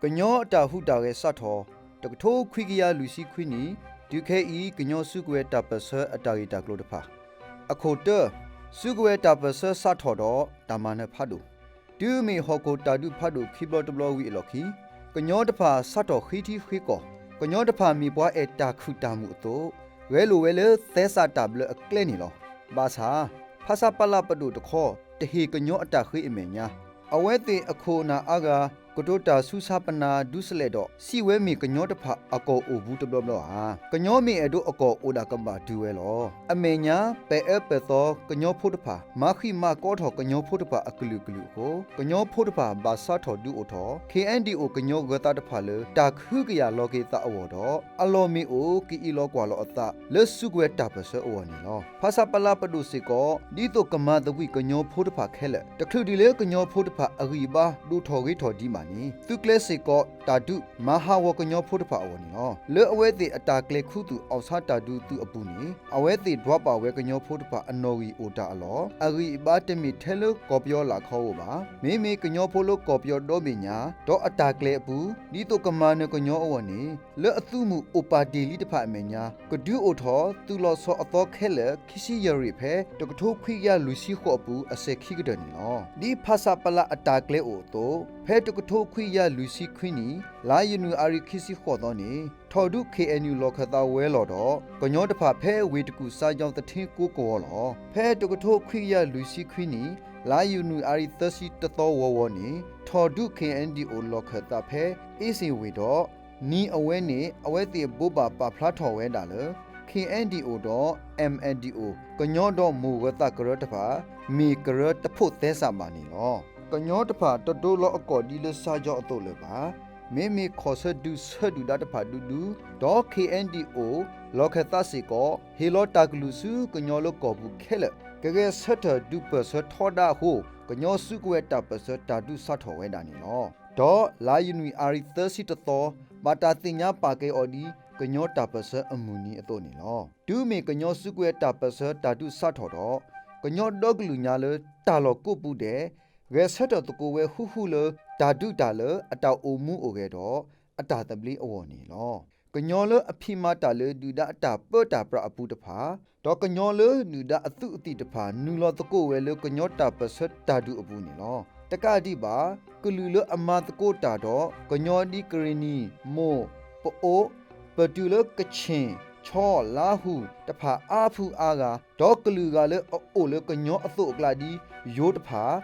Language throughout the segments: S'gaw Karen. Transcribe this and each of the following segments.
ကညီအတၢ်ဟူးတၢ်ဂဲၤစးထီၣ် တကထိခွံကယၤလွံၢ်ဆံခွံနံၣ် တုၤခဲအံၤ ကညီစုကဝဲၤတၢ်ပၢၢ်ဆၢအတၢ်ဂ့ၢ်တၢ်ကျိၤတဖၣ်. အခိၣ်တၢ, စုကဝဲၤတၢ်ပၢၢ်ဆၢစးထီၣ်ဒီးတၢ်မၤနၢၤဖးဒိၣ်. တုၤမ့ၢ်ဟီၣ်ခိၣ်တၢ်ဒုးဖးဒိၣ်ခံဘျီတဘျီဝံၤအလီၢ်ခံ ကညီတဖၣ်စးထီၣ်ဃ့ထံဃ့ကီၢ်, ကညီတဖၣ်မ့ၢ်ပှၤအဲၣ်တၢ်ခုၣ်တၢ်မုာ်အသိး ဂဲၤလိာ်ဝဲလၢသဲစးတၢ်ဘျၢအကျဲန့ၣ်လီၤ. ဘၣ်ဆၣ် ဖဆပလပဒိၣ်တခီ တဟ့ၣ်ကညီအတၢ်ဃ့အမဲာ်ညါ, အဝဲသ့ၣ်အခိၣ်အနၢ်အါဂၤ ကတိၤတၢ်ဆူဆါပနၢ်ဒူစလဲၣ်ဒီး စံးဝဲမ့ၢ်ကညီတဖၣ်အကီၢ်အိၣ်ဘူးတဘျီဘျီဧါ. ကညီမ့ၢ်အဲၣ်ဒိးအကီၢ်အိၣ်ဒၣ်ကဘၣ်တုၤဝဲလီၤ. အမဲာ်ညါ ပအဲၣ်ပသီကညီဖိတဖၣ် မၤဃံးမၤကီထီၣ်ကညီဖိတဖၣ်အကလုာ်ကလုာ်အဃိ ကညီဖိတဖၣ်ဘၣ်စးထီၣ်ဒုးအိၣ်ထီၣ် ခ့ၣ်အဲၣ်ဒံၣ်အိၣ် ကညီဂၢၤသးတဖၣ်လၢ တၢ်ကဟုကယာ်လီၤက့ၤသးအဂီၢ်ဒီး အလီၢ်မ့ၢ်အိၣ်ကအံးလီၤကွၢ်လီၤအသး လၢစုကဝဲၤတၢ်ပၢၢ်ဆၢအဂီၢ်န့ၣ်လီၤ. ဖဆပလပဒိၣ်စ့ၢ်ကီး ဒ်သိးကမၤသဘှံးကညီဖိတဖၣ်ခဲလၢာ် တချုးဒံးလၢကညီဖိတဖၣ်အဂံၢ်အဘါဒိၣ်ထီၣ်ဂ့ၤထီၣ်ဒံးဘၣ်န့ၣ် သုးကျဲၤစ့ၢ်ကီးတၢ်ဒုးမၤဟးဂီၤကညီဖိတဖၣ်အဂီၢ်န့ၣ်လီၤ. လၢအဝဲသ့ၣ်အတၢ်ကျဲၤခူသူၣ်အီၣ်ဆါတၢ်ဒုးသုးအပူၤန့ၣ် အဝဲသ့ၣ်ဒွးပာ်ဝဲကညီဖိတဖၣ်အနီၣ်ဂံၢ်အိၣ်တၢ်အလီၢ် အဂံၢ်အဘါတမ့ၢ်ထဲလၢကီၢ်ပယီၤလၢ်ခီဧိၤဘၣ်. မ့မ့ၢ်ကညီဖိလၢကီၢ်ပယီၤဒီဘ့ၣ်ညါ ဒီးအတၢ်ကျဲၤအပူၤ ဒ်သိးကမၤနၢၤကညီအဂီၢ်န့ၣ် လၢအသုးမုၢ်အိၣ်ပာ်တ့ၢ်လံတဖၣ်အမဲာ်ညါ ကဒုးအိၣ်ထီၣ်သုးလီၤဆီအသီခဲလၢာ် ခံဆံယဲၢ်ရ့ၣ်ဖဲ တကထိခွံကယၤလွံၢ်ဆံဃိးအပူၤ အစဲၤခံကတၢၢ်န့ၣ်လီၤ. ဒ်ဖဆပလအတၢ်ကျဲၤအိၣ်အသိး ဖဲတကထိခွံကယၤလွံၢ်ဆံခွံနံၣ် လါယနူၤအါရံၤခံဆံဃိးသီန့ၣ် ထီၣ်ဒုး ခ့ၣ်အဲၣ်ယူၣ် လီၢ်ခၢၣ်သးဝဲလီၤဒီး ကညီတဖၣ်ဖဲဝ့ၢ်တကူၣ်စါယီၤသထ့ကိကဝီၤလီၤ. ဖဲတကထိခွံကယၤလွံၢ်ဆံခွံနံၣ် လါယနူၤအါရံၤသၢဆံတသီဝီဝီန့ၣ် ထီၣ်ဒုး ခ့ၣ်အဲၣ်ဒံၣ်အိၣ် လီၢ်ခၢၣ်သးဖဲ အ့စ့ၣ်ဝ့ၢ်ဒီး နံၤအဝဲန့ၣ် အဝဲသ့ၣ်ဘိးဘၣ်ပာ်ဖျါထီၣ်ဝဲဒၣ်လၢ ခ့ၣ်အဲၣ်ဒံၣ်အိၣ်ဒီး အမ်ဢၣ်ဒံၣ်အိၣ် ကညီဒီးမိၢ်ဂၢၤသးကရၢတဖၣ် မ့ၢ်ကရၢတဖိးသဲစးဘၣ်န့ၣ်လီၤ. ကညီတဖၣ်တဒိလီၤအကီၢ်ဒ်လၢစါယီၤအသိးလၢၤဘၣ်. မ့မ့ၢ်ခီၣ်ဆၢဒုးဆၢဒုၣ်ဒါတဖၣ်ဒူဒူ ဒီး ခ့ၣ်အဲၣ်ဒံၣ်အိၣ် လီၢ်ခၢၣ်သးစ့ၢ်ကီး ဟ့ၣ်လီၤတၢ်ကလုၢ်ဆူကညီလၢကီၢ်ပူၤခဲလၢာ် ကဂဲၤဆၢထၢၣ်ဒုးပၢၢ်ဆၢထီဒါအဃိ ကညီစုကဝဲၤတၢ်ပၢၢ်ဆၢတၢ်ဒုးစးထီၣ်ဝဲဒၣ်န့ၣ်လီၤ. ဒီးလါယနူၤအါရံၤသၢဆံတသီ ဘၣ်တၢ်သ့ၣ်ညါပာ်ကဲအီၤဒ် ကညီတၢ်ပၢၢ်ဆၢအမုၢ်နံၤအသိးန့ၣ်လီၤ. တုၤမ့ၢ်ကညီစုကဝဲၤတၢ်ပၢၢ်ဆၢတၢ်ဒုးစးထီၣ်ဒီး ကညီဒီကလုာ်ညါလၢတၢ်လီၢ်ကိးပူၤဒဲး ဂဲၤဆၢထၢၣ်သကိးဝဲဃူဃူလၢ တၢ်ဒုးတၢ်လၢအတၢ်အိၣ်မူအိၣ်ဂဲၤဒီး အတၢ်သဘျ့အဂီၢ်န့ၣ်လီၤ. ကညီလၢအဖံးမၤတၢ်လၢဒုၣ်ဒါအတၢ်ပၢတၢ်ပြးအပူၤတဖၣ် ဒီးကညီလၢဒုၣ်ဒါအသုးအသံၣ်တဖၣ် နုာ်လီၤသကိးဝဲလၢကညီတၢ်ပၢၢ်ဆၢတၢ်ဒုးအပူၤန့ၣ်လီၤ. တကးဒံးဘၣ် ကလုာ်လၢအမၤသကိးတၢ်ဒီး ကညီဒ်ကရ့ၣ်နံၤ, မိၢ်, ပအိး, ပတုၤလၢကခ့ၣ်, ခၠီ, လါဟူၣ် တဖၣ်အါဖုအါဂၤ ဒီးကလုာ်ဂၤလၢအအိၣ်လၢကညီအသိးအကျါဒ် ယိၤတဖၣ်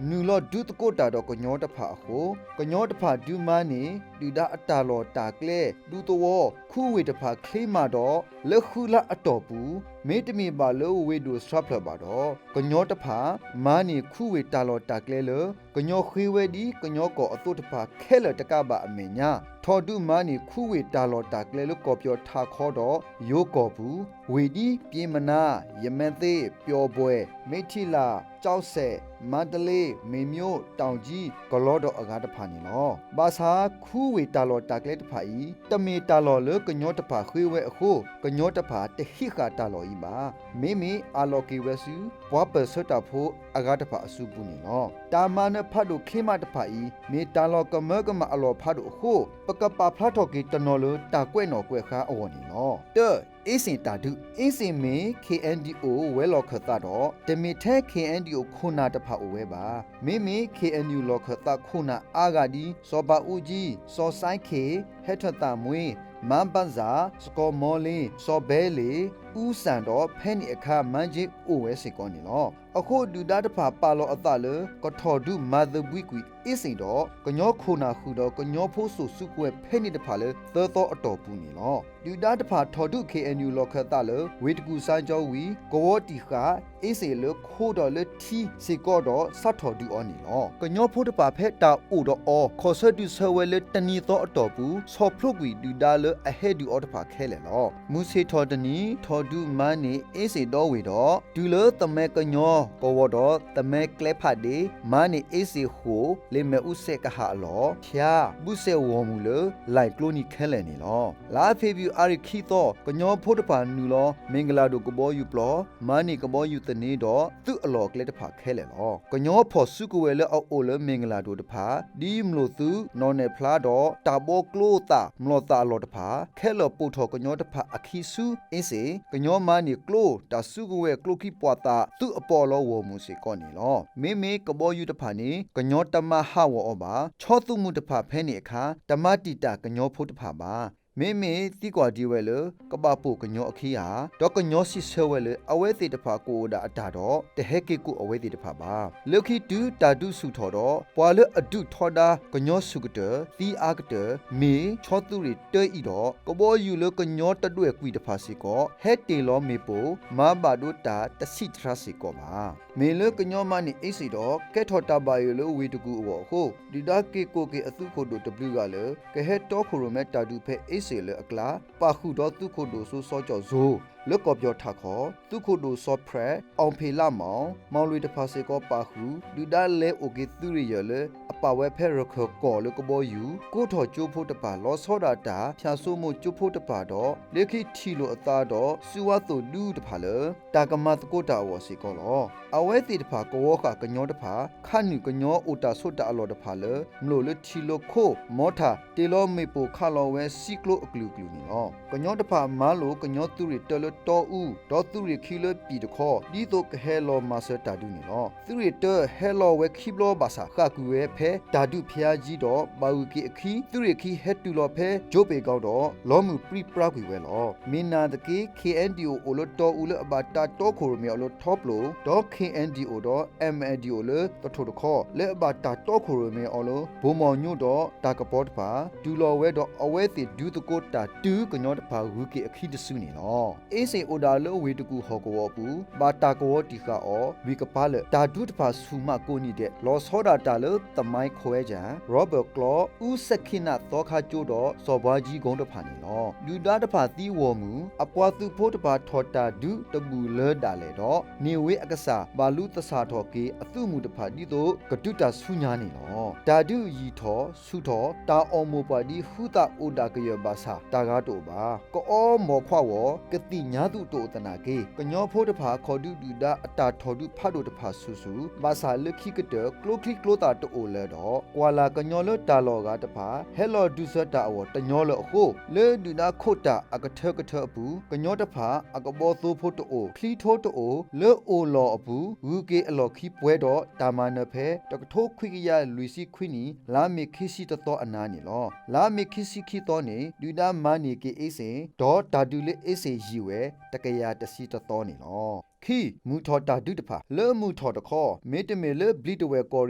နုာ်လီၤဒုးသကိးတၢ်ဒီးကညီတဖၣ်အဃိ ကညီတဖၣ်ဒုးမၤန့ၢ် ဒုၣ်ဒါအတၢ်လီၢ်တၢ်ကျဲ ဒူသဝီ ခူဝ့ၢ်တဖၣ်ချ့မးဒီး လၢဃုလါအတီၢ်ပူၤ မ့တမ့ၢ်ဘၣ်လၢဝ့ၢ်ဒိၣ်စှၤဖျၢၣ်ဘၣ်ဒီး ကညီတဖၣ် မၤန့ၢ်ခူဝ့ၢ်တၢ်လီၢ်တၢ်ကျဲလၢ ကညီဃ့ဝဲဒ်ကညီကီၢ်အသိးတဖၣ်ခဲလၢာ်တကးဘၣ်အမဲာ်ညါ ထီၣ်ဒုးမၤန့ၢ်ခူဝ့ၢ်တၢ်လီၢ်တၢ်ကျဲလၢကီၢ်ပယီၤထးခီဒီး ယိၤကီၢ်ပူၤ ဝ့ၢ်ဒ် ပျ့ၤမနါ, ယမဲသ့, ပျီၣ်ဘွဲၣ်, မိထံလး, ကၠီစဲၣ်, မါတလ့, မ့ၢ်မျိး, တီၣ်ကၠံ, ကလီဒီးအဂၤတဖၣ်န့ၣ်လီၤ. ဘၣ်ဆၣ် ခူဝ့ၢ်တၢ်လီၢ်တၢ်ကျဲတဖၣ်အံၤ တမ့ၢ်တၢ်လီၢ်လၢကညီတဖၣ်ဃ့ဝဲအဃိ ကညီတဖၣ်တဟံးဃာ်တၢ်လီၢ်အံၤဘၣ်. မ့မ့ၢ်အးလီၤက့ၤဝဲဆူ ပှၤပၢၢ်ဆၢတၢ်ဖိအဂၤတဖၣ်အစုပူၤန့ၣ်လီၤ. တၢ်မၤနၢၤဖးဒိၣ်ချ့မးတဖၣ်အံၤ မ့ၢ်တၢ်လီၢ်ကမၢကမၣ်အလီၢ်ဖးဒိၣ်အဃိ ပကပာ်ဖျါထီၣ်က့ၤတနီၤလၢတၢ်ကွဲးနီၣ်ကွဲးဃါအဂီၢ်န့ၣ်လီၤ. တၢ, အ့စ့ၣ်တၢ်ဒုး အ့စ့ၣ်မ့ၢ် ခ့ၣ်အဲၣ်ဒံၣ်အိၣ် ဝဲၤလီၢ်ခၢၣ်သးဒီး တမ့ၢ်ထဲ ခ့ၣ်အဲၣ်ဒံၣ်အိၣ် ခိၣ်နၢ်တဖၣ်အိၣ်ဝဲဘၣ်. မ့မ့ၢ် ခ့ၣ်အဲၣ်ဒံၣ်အိၣ် လီၢ်ခၢၣ်သးခိၣ်နၢ်အါဂၤဒ် စီၤပၤအူကၠံ, စီၤစဲခ့ၣ်, ဟဲထၢၣ်သးမှ့, မါဘၣ်စၣ်, စကီၤမီလ့, စီၤဘဲလ့ၣ်, အူစၣ်ဒီး ဖဲန့ၣ်အခါ မါကၠ့အိၣ်ဝဲစ့ၢ်ကီးန့ၣ်လီၤ. အဃိဒုၣ်ဒါတဖၣ်ပာ်လီၤအသးလၢ ကထီၣ်ဒုးမၤသဘှံးကွံာ်အ့စ့ၣ်ဒီး ကညီခိၣ်နၢ်ဃုာ်ဒီးကညီဖိစိာ်စုကဝဲၤဖဲန့ၣ်တဖၣ်လၢသၢသီအတီၢ်ပူၤန့ၣ်လီၤ. ဒုၣ်ဒါတဖၣ်ထီၣ်ဒုး ခ့ၣ်အဲၣ်ယူၣ် လီၢ်ခၢၣ်သးလၢ ဝ့ၢ်တကူၣ်စါကၠီဝံၤ ကဝီၤတံၢ်ဃာ် အ့စ့ၣ်လၢခိဒီးလၢထံစ့ၢ်ကီးဒီး စးထီၣ်ဒုးအီၤန့ၣ်လီၤ. ကညီဖိတဖၣ်ဖဲတၢ်အိၣ်ဒီးအီၤ ခီၣ်ဆၢဒုးဆၢဝဲလၢတနံၤသီအတီၢ်ပူၤ ဆီၣ်ဖျိးကွံာ်ဒုၣ်ဒါလၢအဟဲဒုးအီၤတဖၣ်ခဲလၢာ်လီၤ. မုၢ်ဆ့ၣ်ထီၣ်တနံၤ ထီၣ်ဒုးမၤန့ၢ်အ့စ့ၣ်ဒီဝ့ၢ်ဒီး တုၤလၢသမၢကညီကဝီၤဒီး သမၢကျဲဖးဒ့ မၤန့ၢ်အ့စ့ၣ်ဃိာ် လ့ၣ်မဲာ်အူစဲးကဟၣ်အလီၢ် ဖၠါ ဘုစဲးဂီၢ်မုၢ်လၢ လၢၢ်ကျိနံၤခဲလၢာ်န့ၣ်လီၤ. လါဖ့ၤဘြူၤအါရံၤခံသီ ကညီဖိတဖၣ်နုာ်လီၤ မ့ၢ်ကလၤဒိၣ်ကဘီယူၤပျီ မၤန့ၢ်ကဘီယူၤ သန့ဒီးသုးအလီၢ်အကျဲတဖၣ်ခဲလၢာ်လီၤ. ကညီဖီၣ်စုကဝဲၤလၢအအိၣ်လၢမ့ၢ်ကလၣ်ဒိၣ်တဖၣ် ဒ်မျိာ်သုး, နီၢ်နဲၣ်ဖျါဒီး တၢ်ဘီကျိသၣ်မျိာ်သၣ်အလီၢ်တဖၣ် ခဲလၢာ်ပိာ်ထီၣ်ကညီတဖၣ်အခံဆူ အ့စ့ၣ် ကညီမၤန့ၢ်ကျိ တၢ်စုကဝဲၤကျိချံပှာ်သၣ်သုးအပီးအလီဝီၤမုၢ်စ့ၢ်ကီးန့ၣ်လီၤ. မ့မ့ၢ်ကဘီယူၤတဖၣ်န့ၣ် ကညီတမၤဟးဂီၤအီၤဘၣ်. ဆီသုးမုၢ်တဖၣ်ဖဲန့ၣ်အခါ တမၤတံာ်တာ်ကညီဖိတဖၣ်ဘၣ်. မ့မ့ၢ်သံကွၢ်ဒံးဝဲလၢ ကဘၣ်ပိာ်ကညီအခံဧါ, ဒီးကညီစံးဆၢဝဲလၢ အဝဲသ့ၣ်တဖၣ်ကအိၣ်ဒၣ်အတၢ်ဒီး တဟဲက့ၤကိးအဝဲသ့ၣ်တဖၣ်ဘၣ်. လၢခံတုၤတၢ်ဒုးဆူၣ်ထီၣ်ဒီး ပှၤလၢအဒုးထီဒါကညီဆူၣ်ကတၢၢ် သံအါကတၢၢ် မ့ၢ်ဆီသုးရ့ၣ်တၢအံၤဒီး ကဘီယူၤလၢကညီတဒွဲၣ်ကွံာ်တဖၣ်စ့ၢ်ကီး ဟဲတ့ၢ်လီၤမ့ၣ်ပိၢ် မၤဘၣ်ဒိတၢ်တဆံးတတြၢ်စ့ၢ်ကီးဘၣ်. မ့ၢ်လၢကညီမၤန့ၢ်အ့စ့ၣ်ဒီး ကဲထီၣ်တၢ်ဘၣ်ယိၣ်လၢဝ့ၢ်တကူၣ်အဂီၢ်အဃိ ဒုၣ်ဒါက့ၤကိးက့ၤအသုးခိၣ်ဒိၣ်တဘျုးဂၤလၢ ကဟဲတီခိၣ်ရိၣ်မဲတၢ်ဒုးဖဲအ့စ့ၣ်လၢအကျါ ပာ်ဃုာ်ဒီးသုးခိၣ်ဒိၣ်စိစီၤကၠီၣ်စိ လၢကီၢ်ပယီၤထးခီ, သုးခိၣ်ဒိၣ်စီၤဖြဲး အီၣ်ဖ့းလးမီၣ်, မီၣ်လွံၢ်တဖၣ်စ့ၢ်ကီးပာ်ဃုာ် ဒုၣ်ဒါလဲၤအိၣ်က့ၤသုးရ့ၣ်ယၢၢ်လၢအပာ်ဝဲဖဲရခၢၣ်ကီၢ်လၢကဘီယူၤ ကိးထီၣ်ကၠိဖိတဖၣ် လီၤဆီဒၣ်တၢ် ဖၠၣ်စိမိၤကၠိဖိတဖၣ်ဒီး လၢခံထံၣ်လိာ်အသးဒီး စုဝါသိၣ်ဒူတဖၣ်လၢ တၢ်ကမၤသကိးတၢ်အဂီၢ်စ့ၢ်ကီးလီၤ. အဝဲသ့ၣ်တဖၣ်ကဝီၤဃာ်ကညီတဖၣ် ခးနုာ်ကညီအိၣ်တၢ်ဆိးတၢ်အလီၢ်တဖၣ်လၢ မျိာ်လၢထံၣ်လိာ်ခိၣ် မီထၣ် တ့ၢ်လီၤမ့ၣ်ပိၢ်ခးလီၤဝဲစံကျိအကလုာ်ကလုာ်န့ၣ်လီၤ. ကညီတဖၣ်မၤလိာ်ကညီသုးရ့ၣ်တၢလၢတီအူ ဒီးသုးရ့ၣ်ခံလၢပံာ်တခီ ဒ်သိးကဟဲလီၤမၤစၢၤတၢ်ဒုးန့ၣ်လီၤ. သုးရ့ၣ်တၢဟဲလီၤဝဲခံဘျီဘၣ်ဆၣ် ဃၣ်ကွံာ်ဝဲဖဲတၢ်ဒုးဖယါကၠံဒီး ဘၣ်ဂုာ်က့ၤအခံ သုးရ့ၣ်ခံဟဲတုၤလီၤဖဲကၠိပ့ၤကီဒီး လီၤမုၢ်ပြံပြါကွံာ်ဝဲလီၤ. မ့ၢ်နာ်သက့ ခ့ၣ်အဲၣ်ဒံၣ်အိၣ် အိၣ်လၢတီအူလၢအဘၣ်တၢ်တီခိၣ်ရိၣ်မဲအီၤလၢထီပျိၣ် ဒီး ခ့ၣ်အဲၣ်ဒံၣ်အိၣ် ဒီး အမ်ၣ်အဲၣ်ဒံၣ်အိၣ် လၢသထူၣ်တခီ လၢအဘၣ်တၢ်တီခိၣ်ရိၣ်မဲအီၤလၢ ဘိၣ်မီၣ်ညိဒီးတၢ်ကပီၤတဖၣ် တုၤလီၤဝဲဒီးအဝဲသ့ၣ်ဒုးသကိးတၢ်တုၤကညီတဖၣ်ဂုၤက့ၤအခံတစုန့ၣ်လီၤ. အ့စ့ၣ်အိၣ်ဒၣ်လၢဝ့ၢ်တကူၣ်ဟီၣ်ကဝီၤအပူၤ ဘၣ်တၢ်ကဝီၤတံာ်ဃာ်အီၤ ဝံၤကပၤလၢာ် တၢ်ဒုးတဖၣ်ဆူၣ်မးကိးနံၤဒဲး လီၤဆီဒၣ်တၢ်လၢ သမိုင်းခွဲဝဲကျား, Robert Klaw, အူစဲးခံနးသီခါကၠိဒီး စီၤဘှါကၠံကိတဖၣ်န့ၣ်လီၤ. ဒုၣ်ဒါတဖၣ်သံဝီၤမုၢ် အပှၤသုးဖိတဖၣ်ထီၣ်တၢ်ဒုးတဘူၣ်လၢဒၣ်လဲာ်ဒီး န့ၢ်ဝ့အကစၢ် ဘၣ်လူသဆၣ်ထီၣ်က့ၤအသုးမုၢ်တဖၣ်ဒ်သိးကဒုးတၢ်ဆူညါန့ၣ်လီၤ. တၢ်ဒုးယံာ်ထီၣ်ဆူၣ်ထီၣ် တၢ်အီၣ်မိၢ်ပှၢ်ဒ်ဃုသးအိၣ်ဒၣ်ကယၢၢ်ဘၣ်ဆၣ် တၢ်ဂၤတအိၣ်ဘၣ်. ကအီမီၤခွါဝီၤ ကသံၣ်ညါသူၣ်တအိၣ်သနာ်က့ ကညီဖိတဖၣ်ခီၣ်ဒုးဒုၣ်ဒါအတၢ်ထီၣ်ဒုးဖးဒိၣ်တဖၣ်ဆူၣ်ဆူၣ် ဘၣ်ဆၣ်လၢခံကတၢၢ် ကျိချံကျိသၣ်တအိၣ်လၢၤဒီး ကွၢ်လၢ်ကညီလၢတၢ်လီၢ်ဂၤတဖၣ် ဟဲလီၤဒုးဆၢတၢ်အဂီၢ်တညီလၢၤအဃိ လၢဒုၣ်ဒါခိးတၢ်အကထၢကထၢအပူၤ ကညီတဖၣ် အကဘီသိဖိတအိၣ် ချံထိတအိၣ် လၢအိၣ်လီၢ်အပူၤ ဂုၤက့ၤအလီၢ်ခံပှဲၤဒီး တၢ်မၤနၢၤဖဲ တကထိခွံကယၤလွံၢ်ဆံခွံနံၣ် လါမ့ၤခံဆံတသီအနၤန့ၣ်လီၤ. လါမ့ၤခံဆံခံသီန့ၣ် ဒုၣ်ဒါမၤန့ၢ်က့ၤအ့စ့ၣ် ဒီးတၢ်ဒုးလၢအ့စ့ၣ်ယံာ်ဝဲ တကယၤတဆံတသီန့ၣ်လီၤ. ခံ, မုၢ်ထီၣ်တၢ်ဒုးတဖၣ် လၢမုၢ်ထီၣ်တခီ မ့တမ့ၢ်လၢဘျံးတဝဲၢ်ကီၢ်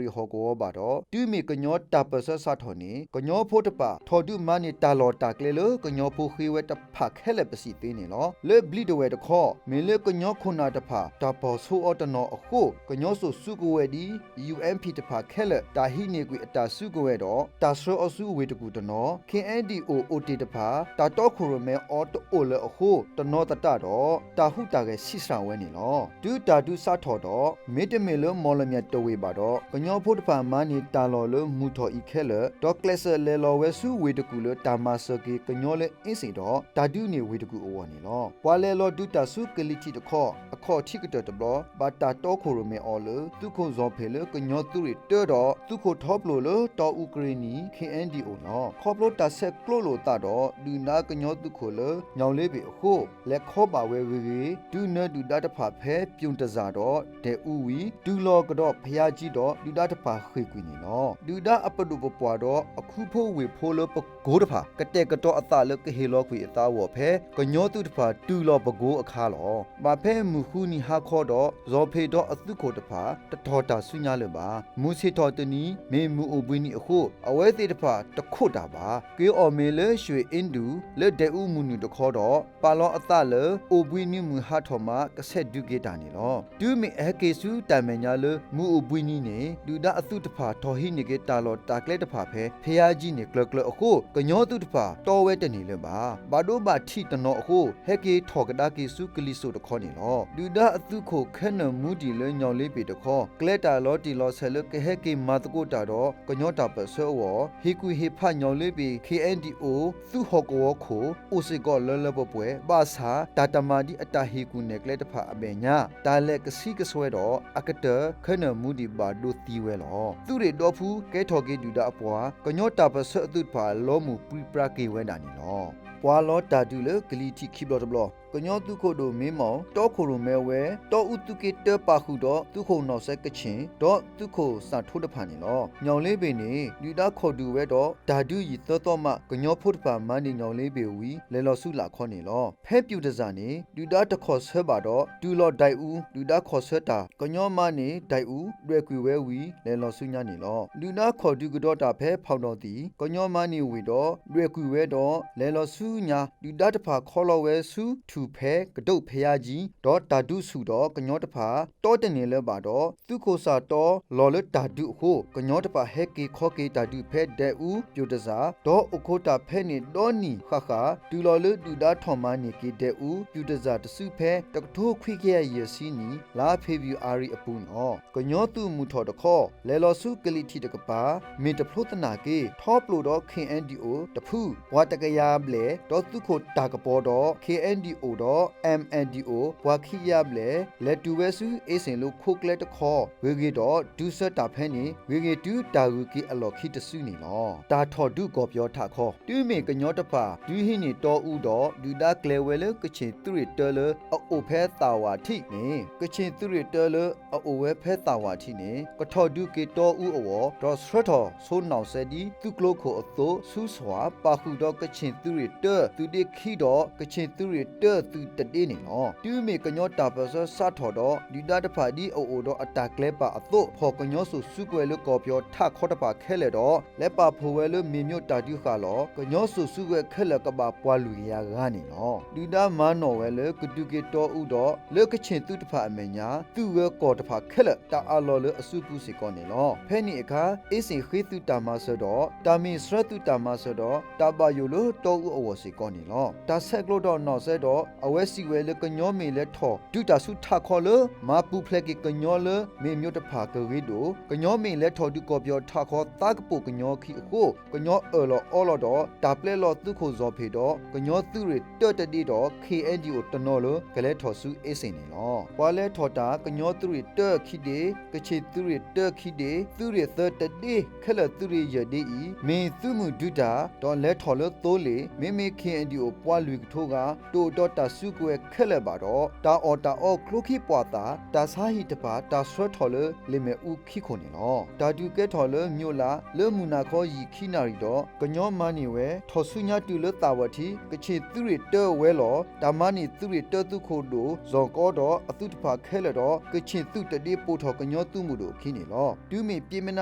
ရ့ၣ်ဟီၣ်ကဝီၤဘၣ်ဒီး တုၤမ့ၢ်ကညီတၢ်ပၢၢ်ဆၢစးထီၣ်န့ၣ် ကညီဖိတဖၣ် ထီၣ်ဒုးမၤန့ၢ်တၢ်လီၢ်တၢ်ကျဲလၢကညီဖိဃ့ဝဲတဖၣ်ခဲလၢာ်ပစံးသ့န့ၣ်လီၤ. လၢဘျံးတဝဲၢ်တခီ မ့ၢ်လၢကညီခိၣ်နၢ်တဖၣ် တၢ်ပီၢ်ဆိအီၤတနီၤအဃိ ကညီစိာ်စုကဝဲၤဒ် ယူၣ်အၣ်ပီၣ် တဖၣ်ခဲလၢာ် တၢ်ဟံးန့ၢ်ကွံာ်အတၢ်စုကဝဲၤဒီး တၢ်ဆှၢအီၤဆူဝ့ၢ်တကူၣ်တနီၤ, ခ့ၣ်အဲၣ်ဒံၣ်အိၣ် အိၣ်တ့ၢ်တဖၣ် တၢ်တီခိၣ်ရိၣ်မဲအီၤတအိၣ်လၢၤအဃိ တနီၤသတးဒီး တၢ်ဟူးတၢ်ဂဲၤဆံးစှၤဝဲန့ၣ်လီၤ. တုၤတၢ်ဒုးစးထီၣ်ဒီး မ့တမ့ၢ်လၢမီၣ်လမၠဲၣ်တဝ့ၢ်ဘၣ်ဒီး ကညီဖိတဖၣ်မၤန့ၢ်တၢ်လီၢ်လၢမုၢ်ထီၣ်အံၤခဲလၢာ် ဒီးကျဲးစၢးလဲၤလီၤဝဲဆူဝ့ၢ်တကူၣ်လၢတၢ်မၤစၢၤက့ၤကညီလၢအ့စ့ၣ်ဒီး တၢ်ဒုးန့ၢ်ဝ့ၢ်တကူၣ်အဂီၢ်န့ၣ်လီၤ. ပှၤလဲၤလီၤဒုးတၢ်ဆူကလံၤထံးတခီ အခီၣ်ထံးကတၢၢ်တဘျီ ဘၣ်တၢ်တီခိၣ်ရိၣ်မဲအီၤလၢ သုးခိၣ်စီၤဖ့းလၢကညီသုးရ့ၣ်တၢဒီး သုးခိၣ်ထီပျိၣ်လၢတီအူကရ့ၣ်နံၣ် ခ့ၣ်အဲၣ်ဒံၣ်အိၣ်လီၤ. ခီဖျိတၢ်ဆဲးကျိးလိာ်သးဒီး ဒုၣ်ဒါကညီသုးခိၣ်လၢညီၣ်လ့ပ့ၤအဃိ လဲၤခီဘၣ်ဝဲဂ့ၤဂ့ၤ တုၤနၢၤဒုၣ်ဒါတဖၣ်ဖဲပၠိၣ်တစၢ်ဒီး ဒဲၣ်အူဝံၤ တုၤလီၤကဒီးဖယါကၠံဒီး ဒုၣ်ဒါတဖၣ်ဃ့ၢ်ကွံာ်န့ၣ်လီၤ. ဒုၣ်ဒါအပဒိၣ်ပပှၢ်ဒီး အခူဖိဝ့ၢ်ဖိလၢပကိၤတဖၣ် ကတဲာ်ကတီၤအသးလၢကဟ့ၣ်လီၤကွံာ်အသးအဂီၢ်ဖဲ ကညီသုးတဖၣ်တုၤလီၤပကိၤအခါလီၤ. ဘၣ်ဖဲမုၢ်ဃုနံၤဟါခီဒီး စီၤဖ့းဒီးအသုးခိၣ်တဖၣ် တထီၣ်တၢ်ဆူညါလၢၤဘၣ်. မုၢ်ဆ့ၣ်ထီၣ်တနံၤ မ့ၢ်မုၢ်အိၣ်ဘှံးနံၤအဃိ အဝဲသ့ၣ်တဖၣ်တခိးတၢ်ဘၣ်. က့ၤအီၣ်မ့ၤလၢရွှ့ၣ်အ့ဒူၣ် လၢဒဲၣ်အူမုၢ်နုာ်တခီဒီး ပာ်လီၤအသးလၢ အိၣ်ဘှံးနံၤမုၢ်ဟါထီၣ်မး ကဆဲးဒုးက့ၤတၢ်န့ၣ်လီၤ. တုၤမ့ၢ်အဟဲက့ၤဆူတၢ်မဲာ်ညါလၢ မုၢ်အိၣ်ဘှံးနံၤန့ၣ် ဒုၣ်ဒါအသုးတဖၣ်ထီၣ်ဟံးန့ၢ်က့ၤတၢ်လီၢ်တၢ်ကျဲတဖၣ်ဖဲ ဖယါကၠံန့ၣ်ကျၢၤကျၢၤအဃိ ကညီသုးတဖၣ်တီဝဲတန့ၢ်လၢၤဘၣ်. ဘၣ်ဒိဘၣ်ထံးတနီၤအဃိ ဟဲက့ၤထီၣ်ကဒါက့ၤဆူကလံၤစိးတခီန့ၣ်လီၤ. ဒုၣ်ဒါအသုးခိၣ် Colonel Moody လၢညီၣ်လ့ပ့ၤတခီ ကျဲတၢ်လီၤတံၢ်လီၤဆဲးလၢကဟဲက့ၤမၤသကိးတၢ်ဒီး ကညီတၢ်ပၢၢ်ဆၢအဂီၢ် ဟ့ၣ်ကူၣ်ဟ့ၣ်ဖးညီၣ်လ့ပ့ၤ ခ့ၣ်အဲၣ်ဒံၣ်အိၣ် သုးဟီၣ်ကဝီၤခိၣ် အိၣ်စ့ၢ်ကီးလၢလၢပှဲၤပှဲၤ ဘၣ်ဆၣ် တၢ်တမၤဒ်အတၢ်ဟ့ၣ်ကူၣ်နဲၣ်ကျဲတဖၣ်အမဲာ်ညါန့ၣ်လီၤ. အကတၢၢ်ခဲလၢာ်အမဲာ်ညါ တၢ်လဲၤကဆံကစွဲဒီး အကတၢၢ်ခဲနၢာ်မူဒံးဘၣ်ဒိသံဝဲလီၤ. သုးရ့ၣ်ဒီဖုကဲထီၣ်က့ၤဒုၣ်ဒါအပှၤ ကညီတၢ်ပၢၢ်ဆၢအသုးတဖၣ်လီမုၢ်ပြံပြါက့ၤဝဲဒၣ်န့ၣ်လီၤ. ပှၤလီၤတၢ်ဒုးလၢကလံၤထံးခံဘျီတဘျီ ကညီသုးခိၣ်ဒိၣ်မ့မီၣ် တီခိၣ်ရိၣ်မဲဝဲ တီအူသုးက့တၢပာ်ဃုာ်ဒီးသုးခိၣ်နီၣ်စဲကခ့ၣ် ဒီးသုးခိၣ်စၣ်ထိတဖၣ်န့ၣ်လီၤ. ညီၣ်လ့ဘ့ၣ်န့ၣ် ဒုၣ်ဒါခိးဒုးဝဲဒီး တၢ်ဒုးယံာ်သၢသီမး ကညီဖိတဖၣ်မၤန့ၢ်ညီၣ်လ့ဘ့ၣ်ဝံၤ လဲၤလီၤဆူလာ်ခီန့ၣ်လီၤ. ဖဲပၠူၤတစၢ်န့ၣ် ဒုၣ်ဒါတခီၣ်ဆၢဘၣ်ဒီး တုၤလီၤဒၣ်အူ ဒုၣ်ဒါခီၣ်ဆၢတၢ် ကညီမၤန့ၢ်ဒၣ်အူ ဒွဲၣ်ကွံာ်ဝဲဝံၤ လဲၤလီၤဆူညါန့ၣ်လီၤ. ဒုၣ်ဒါခိးဒုးကဒီးတၢ်ဖဲဖီၣ်ဒီၣ်သံၣ် ကညီမၤန့ၢ်ဝ့ၢ်ဒီး ဒွဲၣ်ကွံာ်ဝဲဒီး လဲၤလီၤဆူညါ ဒုၣ်ဒါတဖၣ်ခီလီၤဝဲဆူထူၣ်ဖဲကဒိၣ်ဖဲယါကၠံ ဒီးတၢ်ဒုးဆူၣ်ဒီးကညီတဖၣ် တီတန့ၢ်လၢၤဘၣ်ဒီး သုးခိၣ်စၣ်တီလီၤလၢတၢ်ဒုးအဃိ ကညီတဖၣ်ဟဲက့ၤခီက့ၤတၢ်ဒုးဖဲဒဲအူ ပၠူၤတစၢ် ဒီးအိၣ်ခိးတၢ်ဖဲန့ၣ်ဒီနံၣ်ဃၣ်ဃၣ် တုၤလီၤလၢဒုၣ်ဒါထီၣ်မၤန့ၢ်က့ၤဒဲအူ ပၠူၤတစၢ်တစုဖဲ တကထိခွံကယၤယဲၢ်ဆံနံၣ် လါဖ့ၤဘြူၤအါရံၤအပူၤန့ၣ်လီၤ. ကညီသုးမုၢ်ထီၣ်တခီ လဲၤလီၤဆူကလံၤထံးတကပၤ မ့ၢ်တဖျိသနာ်က့ ထီပျိးဒီး ခ့ၣ်အဲၣ်ဒံၣ်အိၣ်တဖု ပှၤတကယၤဘျဲၣ် ဒီးသုးခိၣ်တၢ်ကပီၤဒီး ခ့ၣ်အဲၣ်ဒံၣ်အိၣ်ဒီး အၣ်အၣ်ဒံၣ်အိၣ် ပှၤခံကယၤဘျဲၣ် လဲၤတုၤဝဲဆူအ့စ့ၣ်လိၤခိကျဲတခီ ဂ့ၤဂ့ၤဒီး တုၤဆၢတၢ်ဖဲန့ၣ် ဂ့ၤဂ့ၤတုၤတၢ်ဂုၤက့ၤအလီၢ်ခံတစုန့ၣ်လီၤ. တၢ်ထီၣ်ဒုးကီၢ်ပယီၤထးခီ တုၤမ့ၢ်ကညီတဖၣ် ဒုးဟံးန့ၢ်တီအူဒီး ဒုၣ်ဒါကျဲၤဝဲလၢကခ့ၣ်သုးရ့ၣ်တၢလၢအအိၣ်ဖဲသၣ်ဝးထံးန့ၣ် ကခ့ၣ်သုးရ့ၣ်တၢလၢအအိၣ်ဝဲဖဲသၣ်ဝးထံးန့ၣ် ကထီၣ်ဒုးက့ၤတီအူအဂီၢ် ဒီးဆှၢထီၣ်ဆိနီၣ်စဲဒ် သုးကျိခိၣ်အသိး ဆူစွၣ် ပာ်ဃုာ်ဒီးကခ့ၣ်သုးရ့ၣ်တၢသုးဒ့ခံဒီး ကခ့ၣ်သုးရ့ၣ်တၢသုးတဒ့န့ၣ်လီၤ. တုၤမ့ၢ်ကညီတၢ်ပၢၢ်ဆၢစးထီၣ်ဒီး ဒုၣ်ဒါတဖၣ်ဒ်အအိၣ်ဒီးအတၢ်ကျဲၤပာ်အသိး ဖီၣ်ကညီစိာ်စုကဝဲၤလၢကီၢ်ပယီၤထးခီတဖၣ်ခဲလၢာ်ဒီး လဲၤပာ်ဖှိၣ်ဝဲလၢမ့ၢ်မျိးတၢ်ဒုးဃာ်လီၤ ကညီစိာ်စုကဝဲၤခဲလၢာ်ကဘၣ်ပှၤလွံၢ်ကယၤဂၤန့ၣ်လီၤ. ဒုၣ်ဒါမၤနီၣ်ဝဲလၢကဒုးက့ၤတီအူဒီး လၢကခ့ၣ်သုးတဖၣ်အမဲာ်ညါ သုးဂၢၤကီၢ်တဖၣ်ခဲလၢာ် တၢ်အးလီၤလၢအစုပူၤစ့ၢ်ကီးန့ၣ်လီၤ. ဖဲန့ၣ်အခါ အ့စ့ၣ်ဃ့သုးတၢ်မၤစၢၤဒီး တၢ်မ့ၢ်ဆှၢသုးတၢ်မၤစၢၤဒီး တၢ်ဘၣ်ယိၣ်လၢတီအူအဂီၢ်စ့ၢ်ကီးန့ၣ်လီၤ. တၢ်ဆဲးကျိးဒီးနီၣ်စဲဒီး အဝဲစံးဝဲလၢကညီမ့ၢ်လဲၤထီၣ်ဒုးတၢ်ဆူထးခီလၢ မၤပူၤဖျဲးက့ၤကညီလၢမ့ၢ်မျိးတဖၣ်ကဂ့ၤဒိၣ်, ကညီမ့ၢ်လဲၤထီၣ်ဒုးကီၢ်ပယီၤထးခီသးကပိာ်ကညီခံအဃိ ကညီအၢၣ်လီၤအီလီၤဒီး တၢ်ပျဲလီၤသုးခိၣ်စီၤဖ့ၣ်ဒီး ကညီသုးရ့ၣ်တၢတဒ့ဒီး ခ့ၣ်အဲၣ်ဒံၣ်အိၣ်တနီၤလၢ ကလဲၤထီၣ်ဆူအ့စ့ၣ်န့ၣ်လီၤ. ပှၤလဲၤထီၣ်တၢ် ကညီသုးရ့ၣ်တၢခံဒ့, ကခ့ၣ်သုးရ့ၣ်တၢခံဒ့, သုးရ့ၣ်သၢတဒ့ ခဲလၢာ်သုးရ့ၣ်ယဲၢ်ဒ့အံၤ မ့ၢ်သုးမုၢ်ဒုးတၢ် ဒီးလဲၤထီၣ်လၢသိလ့ၣ် မ့မ့ၢ် ခ့ၣ်အဲၣ်ဒံၣ်အိၣ် ပှၤလွံၢ်ကထိဂၤ တအိၣ်ဒီးတၢ်စုကဝဲၤခဲလၢာ်ဘၣ်ဒီး တၢ်အီၣ်တၢ်အီကျိခံပှာ်သၣ် တၢ်ဆါဟံၣ်တဖၣ် တၢ်ဆှၢထီၣ်လၢလ့ၣ်မဲာ်အူခံခိၣ်န့ၣ်လီၤ. တၢ်ဒုးကဲထီၣ်လၢမျိးလး လၢမုၢ်နၤခီယံာ်ခံနၣ်ရံၣ်ဒီး ကညီမၤန့ၢ်ဝဲ ထီၣ်ဆူညါတုၤလၢသၣ်ဝးထံး ကခ့ၣ်သုးရ့ၣ်တၢဝဲလီၤ. တၢ်မၤန့ၢ်သုးရ့ၣ်တၢသုးခိၣ်ဒိၣ် စီၤကီဒီးအသုးတဖၣ်ခဲလၢာ်ဒီး ကခ့ၣ်သုးတဒ့ပိာ်ထီၣ်ကညီသုးမုၢ်ဒိၣ်အခံန့ၣ်လီၤ. တုၤမ့ၢ်ပျ့မန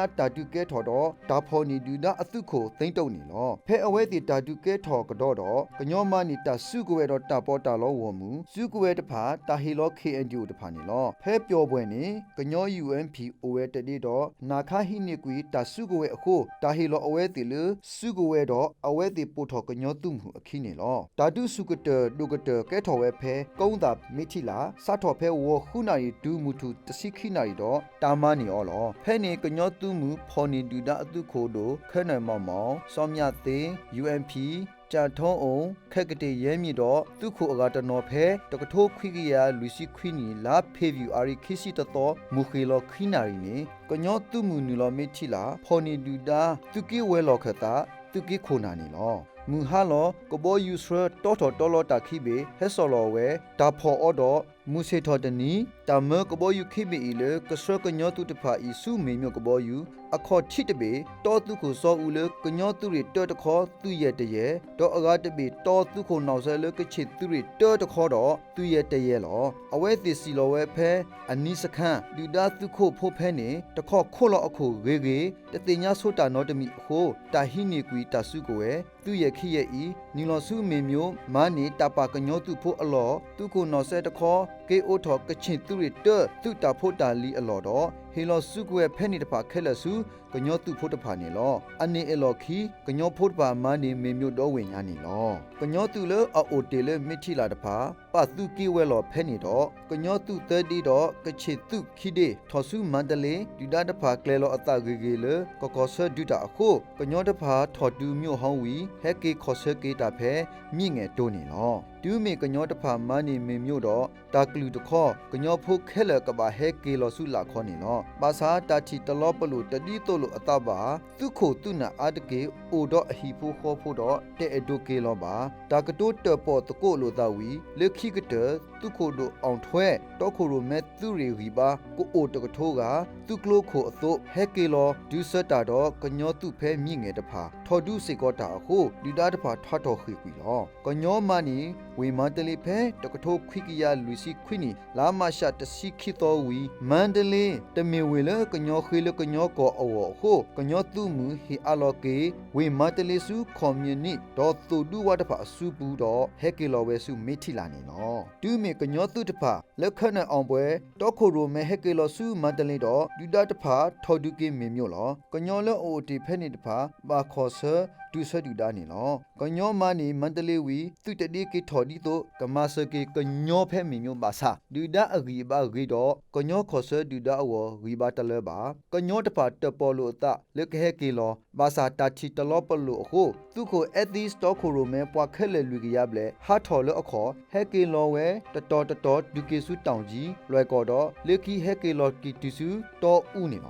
ါတၢ်ဒုးကဲထီၣ်ဒီး တၢ်ဖီၣ်န့ၢ်ဒုၣ်ဒါအသုးခိၣ်သ့တိၣ်န့ၣ်လီၤ. ဖဲအဝဲသ့ၣ်တၢ်ဒုးကဲထီၣ်ကဒီးဒီး ကညီမၤန့ၢ်တၢ်စုကဝဲၤဒီးတၢ်ပီးတၢ်လီဂီၢ်မုၢ် စုကဝဲၤတဖၣ် တၢ်ဟ့ၣ်လီၤ ခ့ၣ်အဲၣ်ဒံၣ်အိၣ်တဖၣ်န့ၣ်လီၤ. ဖဲပျီၣ်ဘှဲၣ်န့ၣ် ကညီ ယူၣ်အၣ်ပံၣ် အိၣ်ဝဲတဒ့ဒီး နၢ်ခါဟံးန့ၢ်ကွံာ်တၢ်စုကဝဲၤအဃိ တၢ်ဟ့ၣ်လီၤအဝဲသ့ၣ်လၢစုကဝဲၤဒီး အဝဲသ့ၣ်ပိာ်ထီၣ်ကညီသုးမုၢ်အခံန့ၣ်လီၤ. တၢ်ဒုးဆူၣ်ကတၢၢ်ဒိၣ်ကတၢၢ်ကဲထီၣ်ဝဲဖဲ ကိးသၣ်မ့ၢ်ထံလး စးထီၣ်ဖဲဂီၤဃုနၣ်ရံၣ်တုၤမုၢ်ထူၣ်တဆံခံနၣ်ရံၣ်ဒီး တၢ်မၤန့ၢ်အီၤလီၤ. ဖဲန့ၣ် ကညီသုးမုၢ်ဖီၣ်န့ၢ်ဒုၣ်ဒါအသုးခိၣ်ဒိၣ် ခဲနၢၣ်မီၢ်မီၢ်, စီၤမျးသ့, ယူၣ်အၣ်ပံၣ်, ကၠၣ်ထီအိၣ်, ခဲကတ့ၢ်ယဲမံၤဒီး သုးခိၣ်အဂၤတနီၤဖဲ တကထိခွံကယၤလွံၢ်ဆံခွံနံၣ် လါဖ့ၤဘြူၤအါရံၤခံဆံတသီ မုၢ်ဃ့ၢ်လီၤခံနၣ်ရံၣ်န့ၣ် ကညီသုးမုၢ်နုာ်လီၤမ့ၢ်ထံလး ဖီၣ်န့ၢ်ဒုၣ်ဒါ သုးက့ဝဲၤလီၢ်ခၢၣ်သး သုးက့ခိၣ်နၢ်န့ၣ်လီၤ. မုၢ်ဟါလီၤ ကဘီယူၤဆှၢတီထီၣ်တီလီၤတၢ်ခံဘ့ၣ် ဟဲစိာ်လီၤဝဲ တၢ်ဖီၣ်အီၤဒီး မုၢ်ဆ့ၣ်ထီၣ်တနံၤ တၢ်မၢကဘီယူၤခံဘ့ၣ်အံၤလၢ ကဆှၢကညီသုးတဖၣ်အံၤဆူမ့ၢ်မျိးကဘီယူၤ အခီၣ်ထံးတဘ့ၣ် တီသုးခိၣ်စီၤအူလၢ ကညီသုးရ့ၣ်တၢတခီ သုးယဲၢ်တယဲၢ် ဒီးအဂၤတဘ့ၣ် တီသုးခိၣ်နီၣ်စဲလၢ ကခ့ၣ်သုးရ့ၣ်တၢတခီဒီး သုးယဲၢ်တယဲၢ်လီၤ. အဝဲသ့ၣ်စံၣ်လီၤဝဲဖဲ အနံၤစခါ ဒုၣ်ဒါသုးခိၣ်ဖိဖဲန့ၣ် တခီၣ်ခိၣ်လီၤအခိၣ်ဂ့ၤဂ့ၤ တသ့ၣ်ညါဆိတၢ်နီတမံၤအဃိ တၢ်ဟံးန့ၢ်ကွံာ်တၢ်စုကဝဲၤ သုးယဲၢ်ခံယဲၢ်အံၤ နုာ်လီၤဆူမ့ၢ်မျိး မၤန့ၢ်တၢ်ပာ်ကညီသုးဖိအလီၢ် သုးခိၣ်နီၣ်စဲတခီ က့ၤအိးထီၣ်ကခ့ၣ်သုးရ့ၣ်တၢ သုးတၢ်ဖိတၢ်လံၤအလီၢ်ဒီး ဟ့ၣ်လီၤစုကဝဲၤဖဲန့ၣ်တဖၣ်ခဲလၢာ်ဆူ ကညီသုးဖိတဖၣ်န့ၣ်လီၤ. အန့ၣ်အလီၢ်ခံ ကညီဖိတဖၣ်မၤန့ၢ်မ့ၢ်မျိးဒီဝ့ၢ်ညါန့ၣ်လီၤ. ကညီသုးလၢအအိၣ်တ့ၢ်လၢမ့ၢ်ထံလးတဖၣ် ပာ်သုးက့ၤဝဲလီၤဖဲန့ၣ်ဒီး ကညီသုးသၢဒ့ဒီး ကခ့ၣ်သုးခံဒ့ ထီၣ်ဆူမါတလ့ ဒုၣ်ဒါတဖၣ်ကျဲၤလီၤအသးဂ့ၤဂ့ၤလၢ ကကီၢ်ဆၢဒုးတၢ်အဃိ ကညီတဖၣ်ထီၣ်တုၤမျိာ်ဟီဝံၤ ဟဲက့ၤခီၣ်ဆၢက့ၤတၢ်ဖဲ မြစ်ငယ်တိၤန့ၣ်လီၤ. တုၤမ့ၢ်ကညီတဖၣ်မၤန့ၢ်မ့ၢ်မျိာ်ဒီး တၢ်ကလုၢ်တခီ ကညီဖိခဲလၢာ်ကဘၣ်ဟဲက့ၤလီၤဆူလာ်ခီန့ၣ်လီၤ. ဘၣ်ဆၣ်တၢ်ထံၣ်တလီၤပလိာ်တဒ်သိးလိာ်အသးဘၣ် သုးခိၣ်သုးနၢ်အါတက့ၢ် အိၣ်ဒီးအဟံၣ်ဖိဃီဖိဒီး တအဲၣ်ဒိးက့ၤလီၤဘၣ်. တၢ်ကတိၤတၢၣ်ပီၣ်သကိးလိာ်သးဝံၤ လၢခံကတၢၢ် သုးခိၣ်ဒိၣ်အီၣ်ထွဲ တီခိၣ်ရိၣ်မဲသုးရ့ၣ်ဂံၢ်ဘါ ကအိၣ်တကထိဂၤ သုးကျိခိၣ်အသိး ဟဲက့ၤလီၤတုၤဆၢတၢ်ဒီး ကညီသုးဖဲမြစ်ငယ်တဖၣ် ထီၣ်ဒုးစ့ၢ်ကီးတၢ်အဃိ ဒုၣ်ဒါတဖၣ်ထးထီၣ်ဃ့ၢ်ကွံာ်လီၤ. ကညီမၤန့ၢ် ဝ့ၢ်မါတလ့ဖဲ တကထိခွံကယၤလွံၢ်ဆံခွံနံၣ် လါမးရှးတဆံခံသီဝံၤ မါတလ့ တမ့ၢ်ဝ့ၢ်လၢကညီဃ့လၢကညီကီၢ်အဂီၢ်အဃိ ကညီသုးမုၢ်ဟ့ၣ်အါလီၤက့ၤ ဝ့ၢ်မါတလ့ဆူ ခီၣ်မၠၢနံၣ် ဒီးသိၣ်ဒူဝါတဖၣ်အစုပူၤဒီး ဟဲက့ၤလီၤဝဲဆူမ့ထံလးန့ၣ်လီၤ. တုၤမ့ၢ်ကညီသုးတဖၣ် လၢခဲနၢ်အီၣ်ဘှဲၣ် တီခိၣ်ရိၣ်မဲဟဲက့ၤလီၤဆူမါတလ့ဒီး ဒုၣ်ဒါတဖၣ်ထီၣ်ဒုးက့ၤမ့ၢ်မျိာ်လီၤ. ကညီလၢအအိၣ်တ့ၢ်ဖဲန့ၣ်တဖၣ် ဘၣ်ခီၣ်ဆၢ တုၤဆၢဒုၣ်ဒါန့ၣ်လီၤ. ကညီမၤန့ၢ်မါတလ့ဝံၤ သုးတဒ့က့ၤထီၣ်ဒ်သိး ကမၤစၢၤက့ၤကညီဖဲမ့ၢ်မျိာ်ဘၣ်ဆၣ် ဒုၣ်ဒါအဂံၢ်အဘါဂ့ၤဒီး ကညီခီၣ်ဆၢဒုၣ်ဒါအဂီၢ်ဂံၢ်ဘါတလၢဘၣ်. ကညီတဖၣ်တၢၣ်ပီၣ်လိာ်အသးလၢကဟဲက့ၤလီၤ ဘၣ်ဆၣ်တၢ်ထံၣ်တလီၤပလိာ်အဃိ သုးခိၣ်အဲသံ တီခိၣ်ရိၣ်မဲ ပှၤခဲလၢာ်လွံၢ်ကယၤဘျဲၣ် ဟးထီၣ်လၢအခီၣ် ဟဲက့ၤလီၤဝဲ တတီၤတတီၤတုၤက့ၤဆူတီၣ်ကၠံ လွဲၢ်ကီၢ်ဒီး လၢခံဟဲက့ၤလီၤက့ၤတုၤဆူတီအူန့ၣ်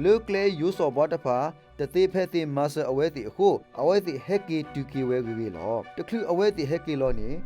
လီၤ. လၢကျဲယိၤစီၣ်ဘှါတဖၣ် တသ့ဖဲသ့မၤစၢၤအဝဲသ့ၣ်အဃိ အဝဲသ့ၣ်ဟဲက့ၤတုၤက့ၤဝဲဂ့ၤဂ့ၤလီၤ. တချုးအဝဲသ့ၣ်ဟဲက့ၤလီၤန့ၣ်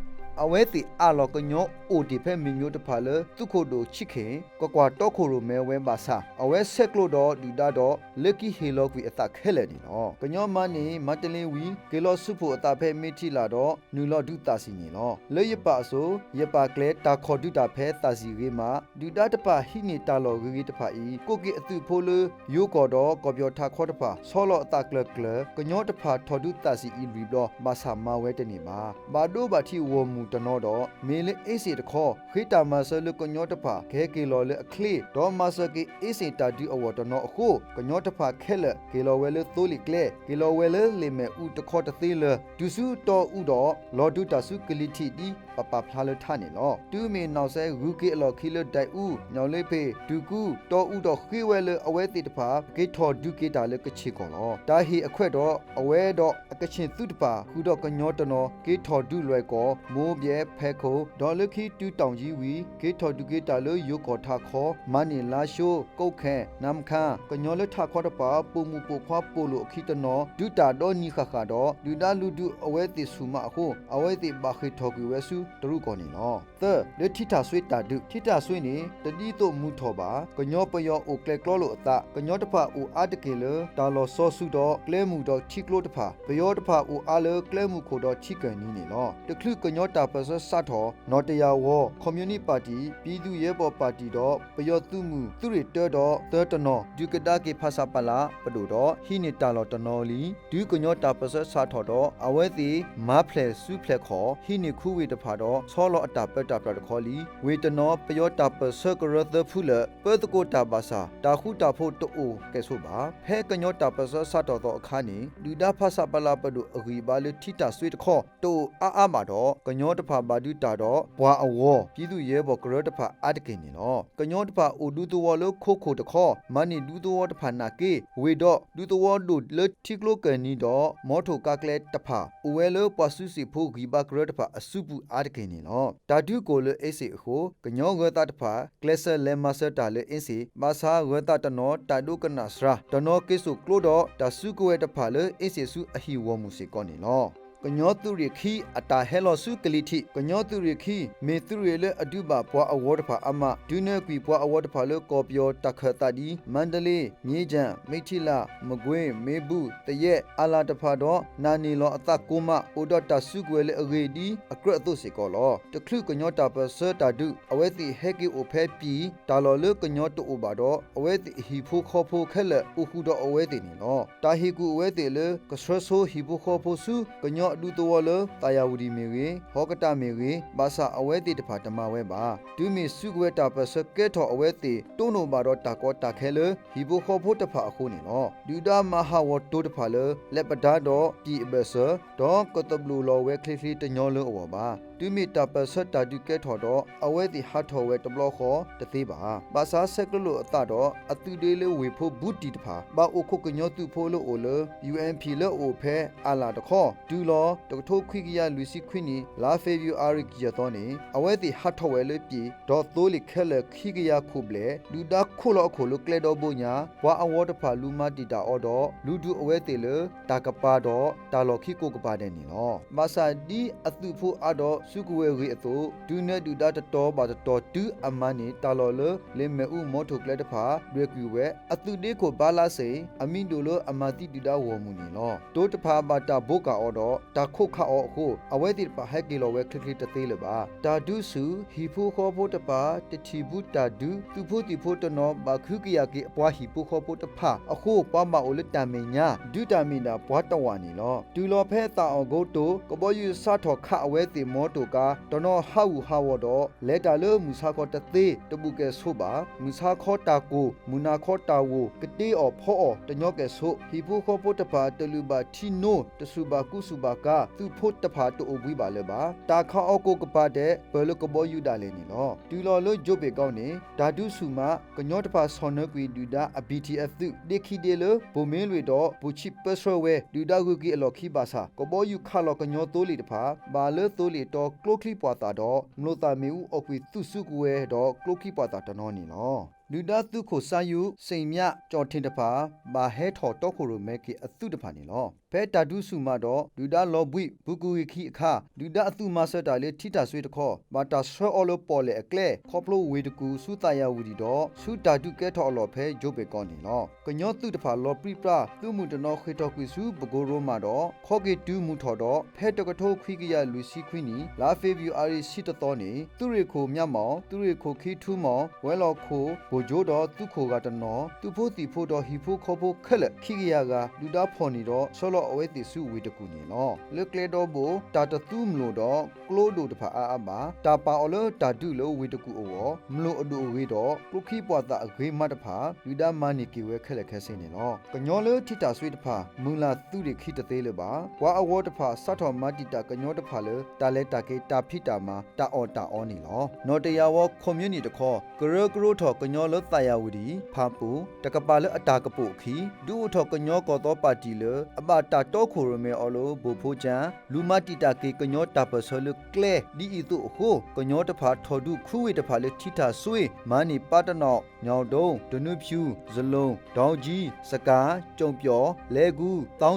အဝဲသ့ၣ်အးလီၤကညီအိၣ်တ့ၢ်ဖဲမ့ၢ်မျိာ်တဖၣ်လၢ သုးခိၣ်ဒိၣ်ဆံခ့ၣ် ကကွၢ်တီခိၣ်ရိၣ်မဲဝဲဘၣ်ဆၣ် အဝဲဆဲးကျိးဒီးဒုၣ်ဒါဒီး လၢခံဟ့ၣ်လီၤကွံာ်အသးခဲလၢာ်န့ၣ်လီၤ. ကညီမၤန့ၢ်မါတလ့ဝံၤ က့ၤလီၤဆူၣ်ဖှိၣ်အသးဖဲမ့ထံလးဒီး နုာ်လီၤဒုးသးစံၣ်န့ၣ်လီၤ. လၢယပာ်အစိၤ ယပာ်ကျဲတၢ်ခီၣ်ဒုးတၢ်ဖဲသးစံၣ်ဂ့ၤမး ဒုၣ်ဒါတဖၣ်ဟံးန့ၢ်တၢ်လီၢ်ဂ့ၤဂ့ၤတဖၣ်အံၤ ကိးက့ၤအသုးဖိလၢ ယိၤကီၢ်ဒီးကီၢ်ပယီၤထးခီတဖၣ် ဆီလီၤအသးကျၢၤကျၢၤ ကညီတဖၣ်ထီၣ်ဒုးသးစံၣ်အံၤလွံၢ်ဘျီ ဘၣ်ဆၣ်မၤဝဲတန့ၢ်ဘၣ်. ဘၣ်ဒိဘၣ်ထံးဂီၢ်မုၢ်တနီၤဒီး မ့ၢ်လၢအ့စ့ၣ်တခီ ဃ့တၢ်မၤစၢၤလၢကညီတဖၣ် ကဟဲက့ၤလီၤလၢအချ့ ဒီးမၤစၢၤက့ၤအ့စ့ၣ်တၢ်ဒုးအဂီၢ်တနီၤအဃိ ကညီတဖၣ်ခဲလၢာ် က့ၤလီၤဝဲလၢသိလ့ၣ်ကျဲ က့ၤလီၤဝဲလၢလ့ၣ်မဲာ်အူတခီတသ့လၢၤ တုၤဆူတီအူဒီး လီၤဒုးတၢ်ဆူကလံၤထံးဒ် ပပာ်ဖျါလၢထါန့ၣ်လီၤ. တုၤမ့ၢ်နီၢ်စဲဂုၤက့ၤအလီၢ်ခံလၢဒၣ်အူ, ညီၣ်လ့ဖ့ၣ်, တုၤကူ, တီအူဒီးဃ့ဝဲလၢအဝဲသ့ၣ်တဖၣ် က့ၤထီၣ်ဒုးက့ၤတၢ်လၢကဆ့ၣ်ကီၢ်လီၤ. တၢ်ဟ့ၣ်အခွဲးဒီး အဝဲဒီးအကဆ့ၣ်သုးတဖၣ် ဃုာ်ဒီးကညီတနီၤ က့ၤထီၣ်ဒုးလွဲၢ်ကီၢ်, မိၢ်ဘျဲၣ်, ဖဲခိၣ်, ဒီးလၢခံတုၤတီၣ်ကၠံဝံၤ က့ၤထီၣ်ဒုးက့ၤတၢ်လၢယိၤကီၢ်ထးခီ, မၤန့ၢ်လါၡိ, ကိးခဲၣ်, နါမခါ, ကညီလၢထးခီတဖၣ် ပိာ်မုၣ်ပိာ်ခွါပိာ်လိာ်အခံတနီၤ ဒုးတၢ်ဒီနံၤဃၣ်ဃၣ်ဒီး ဒုၣ်ဒါလူၤဒုးအဝဲသ့ၣ်ဆူၣ်မးအဃိ အဝဲသ့ၣ်ဘၣ်ဃ့ၢ်ထီၣ်ကွံာ်ဝဲဆူတရူးကီၢ်န့ၣ်လီၤ. သၢ, လၢထံထၣ်စွ့တၢ်ဒုး, ထံထၣ်စွ့န့ၣ် တဒ်သိးမုၢ်ထီၣ်ဘၣ်. ကညီပယီၤအိၣ်ကျဲကျီလိာ်အသး, ကညီတဖၣ်အိၣ်အါတက့ၢ်လၢ တၢ်လီၢ်စီၤစုၤဒီး ကျဲမုၢ်ဒီးထံကျိတဖၣ်, ပယီၤတဖၣ်အိၣ်အါလၢကျဲမုၢ်ခိၣ်ဒီးထံကၢၢ်နံၤန့ၣ်လီၤ. တချုးကညီတၢ်ပၢၢ်ဆၢစးထီၣ် နီၢ်တယၢ်ဝီၤ ခီၣ်မၠိနံပၣ်တံၣ်, ပံသူယဲၢ်ပီၣ်ပၣ်တံၣ်ဒီး ပယီၤသုးမုၢ်သုးရ့ၣ်တၢဒီးသၢတနီၤ ဒုးကဒါက့ၤဖဆပလပဒိၣ်ဒီး ဟံးန့ၢ်တၢ်လီၢ်တနီၤလံ. တုၤကညီတၢ်ပၢၢ်ဆၢစးထီၣ်ဒီး အဝဲသ့ၣ်မၤဖျဲၣ်စုဖျဲၣ်ခီၣ် ဟံးန့ၢ်ခူဝ့ၢ်တဖၣ်ဒီး ဆီလီၤအတၢ်ပၢတၢ်ပြးတခီလံ. ဝ့ၢ်တနီၤ ပယီၤတၢ်ပၢၢ်ဆၢကရၢသၢဖုလၢာ် ပၢသကိးတၢ်ဘၣ်ဆၣ် တၢ်ဃူတၢ်ဖိးတအိၣ်ကဲၣ်ဆိးဘၣ်. ဖဲကညီတၢ်ပၢၢ်ဆၢစးထီၣ်သီအခါန့ၣ် ဒုၣ်ဒါဖဆပလပဒိၣ်အဂံၢ်အဘါလၢထံထၣ်စွ့တခီ တအိၣ်အါအါဘၣ်ဒီး ကညီတဖၣ်ဘၣ်ဒုးတၢ်ဒီး ပှၤအဂီၤ ပံသူယဲၢ်ပီၣ်ကရၢတဖၣ်အါတက့ၢ်န့ၣ်လီၤ. ကညီတဖၣ်အိၣ်ဒူသဝီလၢခိခိၣ်တခီ မၤန့ၢ်ဒူသဝီတဖၣ်နာ်က့ ဝ့ၢ်ဒီးဒူသဝီဒိၣ်လၢထံကျိကၢၢ်နံၤဒီး မီထိၣ်ကါကျဲတဖၣ် အိၣ်ဝဲလၢပှၤစုစ့ၣ်ဖိဂံၢ်ဘါကရၢတဖၣ်အစုပူၤအါတက့ၢ်န့ၣ်လီၤ. တၢ်ဒုးကိၢ်လၢအ့စ့ၣ်အဃိ ကညီဂၢၤသးတဖၣ် ကျဲးစၢးလဲၤမၤစၢၤတၢ်လၢအ့စ့ၣ်, ဘၣ်ဆၣ်ဂၢၤသးတနီၤ တၢ်ဒိကနၣ်စှၤ, တနီၤက့ၤစိာ်ကျိဒီး တၢ်စုကဝဲၤတဖၣ်လၢအ့စ့ၣ်ဆူအဟံၣ်ဂီၢ်မုၢ်စ့ၢ်ကီးန့ၣ်လီၤ. ကညီသုးရ့ၣ်ခံ အတၢ်ဟဲလီၤဆူကလံၤထံး, ကညီသုးရ့ၣ်ခံ မ့ၢ်သုးရ့ၣ်လၢအဒုးဘၣ်ပှၤအဂီၤတဖၣ်အါမး ဒုးနၢၤကွံာ်ပှၤအဂီၤတဖၣ်လၢ ကီၢ်ပယီၤတၢ်ခၢၣ်သးဒ် မါတလ့, မၠ့ကၠၣ်, မ့ထံလး, မကွ့, မ့ဘူး, သယဲး, အလၤတဖၣ်ဒီး နာ်န့ၢ်လီၤအသးကိးမး အိၣ်ဒီးတၢ်စုကဝဲၤလၢအဂ့ၤဒ်အကြၢးအသိးစ့ၢ်ကီးလီၤ. တချုးကညီတၢ်ပၢၢ်ဆၢတၢ်ဒုး အဝဲသ့ၣ်ဟဲက့ၤအိၣ်ဖဲပံၤ တၢ်လီၢ်လၢကညီတအိၣ်ဘၣ်ဒီး အဝဲသ့ၣ်ဟံၣ်ဖိဃီဖိခဲလၢာ် အိၣ်ဃုာ်ဒီးအဝဲသ့ၣ်န့ၣ်လီၤ. တၢ်ဟ့ၣ်ကူၣ်အဝဲသ့ၣ်လၢ ကဆှၢဆိဟံၣ်ဖိဃီဖိဆူ ကညီအဒူသဝီလၢ သးယၤဝတံၣ်မ့ၢ်ဂ့ၤ, ဟီကတၢ်မ့ၢ်ဂ့ၤ, ဘၣ်ဆၣ်အဝဲသ့ၣ်တဖၣ်တမၤဝဲဘၣ်. တုၤမ့ၢ်စုကဝဲၤတၢ်ပၢၢ်ဆၢကဲထီၣ်အဝဲသ့ၣ် တိၢ်နီၣ်ဘၣ်ဒီးတၢ်ကီတၢ်ခဲလၢ ဟံၣ်ဖိဃီဖိတဖၣ်အဃိန့ၣ်လီၤ. ဒုၣ်ဒါမၤဟးဂီၤတိၤတဖၣ်လၢ လဲၤပဒါဒီးပံၤအဘၢၣ်စၢၤ ဒီးကသဘျိးလီၤဝဲချ့ချ့တညီလၢအဂီၢ်ဘၣ်. တုၤမ့ၢ်တၢ်ပၢၢ်ဆၢတၢ်ဒုးကဲထီၣ်ဒီး အဝဲသ့ၣ်ဟးထီၣ်ဝဲတဘျီဃီတသ့ဘၣ်. ဘၣ်ဆၣ်ဆဲးကျၢလိာ်အသးဒီး အသုးဒ့လၢဝ့ၢ်ဖိဘူးတံၢ်တဖၣ် ဘၣ်အိၣ်ခိးကညီသုးဖိလၢအိၣ်လၢ ယူဢၣ်ပံၣ် လၢအအိၣ်ဖဲအၣ်လၣ်တခီ တုၤလီၤ တကထိခွံကယၤလွံၢ်ဆံခွံနံၣ် လါဖ့ၤဘြူၤအါရံၤ ကယဲၢ်သီန့ၣ် အဝဲသ့ၣ်ဟးထီၣ်ဝဲလၢပှ့ၤ ဒီးသိလ့ၣ်ခဲလၢာ်ခံကယၤခိၣ်ဘျဲၣ် ဒုၣ်ဒါခိၣ်လီၤအခိၣ်လၢကျဲဒီဘိညါ ပှၤအဝီတဖၣ်လူၤမၤတံာ်တာ်အီၤဒီး လူၤဒုးအဝဲသ့ၣ်လၢ တၢ်ကပၤဒီးတၢ်လီၢ်ခံကိးကပၤဒဲးန့ၣ်လီၤ. ဘၣ်ဆၣ်ဒ်အသုးဖိအါဒီးစုကဝဲၤဂ့ၤအသိး တုၤနၢၤဒုၣ်ဒါတတီၤဘၣ်တတီၤတုၤအမၤန့ၢ်တၢ်လီၢ်လၢ လ့ၣ်မဲာ်အူမီထိၣ်ကျဲတဖၣ် ဒွဲၣ်ကွံာ်ဝဲ အသုးဒ့ခိၣ်ဘါလါစ့ၣ် အမံၤဒိၣ်လၢအမၤသံဒုၣ်ဒါဂီၢ်မုၢ်န့ၣ်လီၤ. တိၤတဖၣ်ဘၣ်တၢ်ဘိးကၢ်အီၤဒီး တၢ်ခိးခးအီၤအဃိ အဝဲသ့ၣ်တဖၣ်ဟဲက့ၤလီၤဝဲချ့ချ့တသ့လၢၤဘၣ်. တၢ်ဒုးဆူၣ် ဟံၣ်ဖိဃီဖိတဖၣ် တထံၣ်ဘၣ်တၢ်ဒုး သုးဖိသံၣ်ဖိတနီၤ ဘၣ်ဃုကယာ်က့ၤအပှၤဟံၣ်ဖိဃီဖိတဖၣ်အဃိ ပှၤဘၣ်အိၣ်လၢတၢ်မဲာ်ညါ ဒုးတၢ်မ့ၢ်ဒၣ်ပှၤတဝာ်န့ၣ်လီၤ. တုၤလီၤဖဲသးအီၣ်ကိတိၤ ကဘီယူၤစးထီၣ်ခးအဝဲသ့ၣ်မီတိၤကါ တနီၤဟးဂူာ်ဟးဂီၤဒီး လဲၤတၢ်လၢမုၢ်ဆါခီတသ့ တဘူၣ်ကဲၣ်ဆိးဘၣ်. မုၢ်ဆါခီတၢ်ကိၢ် မုၢ်နၤခီတၢ်ဂီၤ ကတ့အီၣ်ဖီအီၣ်တညီကဲၣ်ဆိး ဟံၣ်ဖိဃီဖိတဖၣ် တလုၢ်ဘၣ်ထံနိ တဆူၣ်ဘၣ်ကူစူၣ်ဘၣ်ကါ သုးဖိတဖၣ်တအိၣ်ဘှံးဘၣ်လၢၤဘၣ်. တၢ်ခးအီၤကိးကပၤဒဲး ပၢၢ်လၢကဘီယူၤဒၣ်လဲာ်န့ၣ်လီၤ. တုၤလီၤလၢကၠိဘ့ၣ်ကီန့ၣ် တၢ်ဒုးဆူၣ်မး ကညီတဖၣ်ဆီၣ်နၢၤကွံာ်ဒုၣ်ဒါအ ဘံၣ်ထံၣ်အဲၣ် သုး ဒ့ခံဒ့လၢ ပိၣ်မ့လွံၣ်ဒီး ပိၣ်ဆံးပၢဆှၢဝဲ ဒုၣ်ဒါဂုၤက့ၤအလီၢ်ခံဘၣ်ဆၣ် ကဘီယူၤခးလီၤကညီသိလ့ၣ်တဖၣ် ဘၣ်လၢသိလ့ၣ်တီကျိချံပှာ်သၣ်ဒီး မျိာ်သၣ်မ့ၣ်အူအီၣ်ကွံာ်သုးစုကဝဲၤဒီးကျိချံပှာ်သၣ်တနီၤန့ၣ်လီၤ. ဒုၣ်ဒါသုးခိၣ်စါယူၤ စ့ၣ်မျး ကၠီၣ်ထ့ၣ်တဖၣ် ဘၣ်ဟဲထီၣ်တီခိၣ်ရိၣ်မဲက့ၤအသုးတဖၣ်န့ၣ်လီၤ. ဖဲတၢ်ဒုးဆူၣ်မးဒီး ဒုၣ်ဒါလီၤဘှံး ပူၤကွံာ်ဝံၤခံအခါ ဒုၣ်ဒါအသုးမၤစၢၤတၢ်လၢထံထၣ်စွ့တခီ ဘၣ်တၢ်ဆှၢအီၤလၢပီၣ်လဲၣ်အကျဲ ခီဖျိဝ့ၢ်တကူၣ်ဆူသးယၤဝံၤဒံးဒီး ဆူတၢ်ဒုးကဲထီၣ်အလီၢ်ဖဲကၠိဘ့ၣ်ကီန့ၣ်လီၤ. ကညီသုးတဖၣ်လီၤပြံပြါ သုးမုၢ်တနီၤဃ့ၢ်ထီၣ်ကွံာ်ဆူပကိရိမးဒီး ခီက့ၤတုၤမုၢ်ထီၣ်ဒီး ဖဲတကထိခွံကယၤလွံၢ်ဆံခွံနံၣ် လါဖ့ၤဘြူၤအါရံၤဆံတသီန့ၣ် သုးရ့ၣ်ခိၣ်မျးမီၣ် သုးရ့ၣ်ခိၣ်ခံထူမီၣ် ဝဲၤလီၢ်ခိၣ် ပိၣ်ကၠိဒီးသုးခိၣ်ဂၤတနီၤ သုးဖိသံၣ်ဖိဒီးဟံၣ်ဖိဃီဖိခဲလၢာ် ခံကယၤဂၤ ဒုၣ်ဒါဖီၣ်န့ၢ်ဒီး ဆှၢလီၤအဝဲသ့ၣ်ဆူဝ့ၢ်တကူၣ်န့ၣ်လီၤ. လၢကျဲဒီဘိ တၢ်တသူမျိာ်ဒီး ကျိဒိၣ်တဖၣ်အါအါဘၣ် တၢ်ပာ်အီၤလၢတၢ်ဒုးလၢဝ့ၢ်တကူၣ်အဂီၢ် မျိာ်အဒိၣ်အဂ့ၤဒီး ကျိချံပှာ်သၣ်အဂ့ၤမးတဖၣ် ဒုၣ်ဒါမၤန့ၢ်က့ၤဝဲခဲလၢာ်ခဲဆ့န့ၣ်လီၤ. ကညီလၢထံထၣ်စွ့တဖၣ် မုၢ်လၢ်သုးရ့ၣ်ခံတသ့လၢၤဘၣ်. ပှၤအဝီတဖၣ် စးထီၣ်မၤတံာ်တာ်ကညီတဖၣ်လၢ တၢ်လဲၤတၢ်က့ၤ တၢ်ဖံးတၢ်မၤ တၢ်အီၣ်တၢ်အီန့ၣ်လီၤ. နီၣ်တယၢ်ဝီ ခီမၠူနံၣ်တခီ ကရၢကရိထီၣ်ကညီလၢသးယၤဝတံၣ် ဖၣ်ပူၣ် တကပၤလၢအတၢ်ကပိာ်အခံ ဒုးအိၣ်ထီၣ်ကညီကီၢ်သီပၣ်တံၣ်လၢ အဘၣ်တၢ်တီခိၣ်ရိၣ်မဲအီၤလၢ ဘိၣ်ဖိကၠၣ် လူၤမၤတံာ်တာ်က့ၤကညီတၢ်ပၢၢ်ဆၢလၢကျဲ ဒ်အံၤအသိးအဃိ ကညီတဖၣ်ထီၣ်ဒုးခူဝ့ၢ်တဖၣ်လၢထံထၣ်စွ့ မၤန့ၢ်ပၢ်တနီၣ် ညီၣ်ဒိ တနူဖၠူၣ် စလူၣ် ဒီကၠံ စကၤ ကၠိၣ်ပၠီၣ် လဲကူ သီကၠံ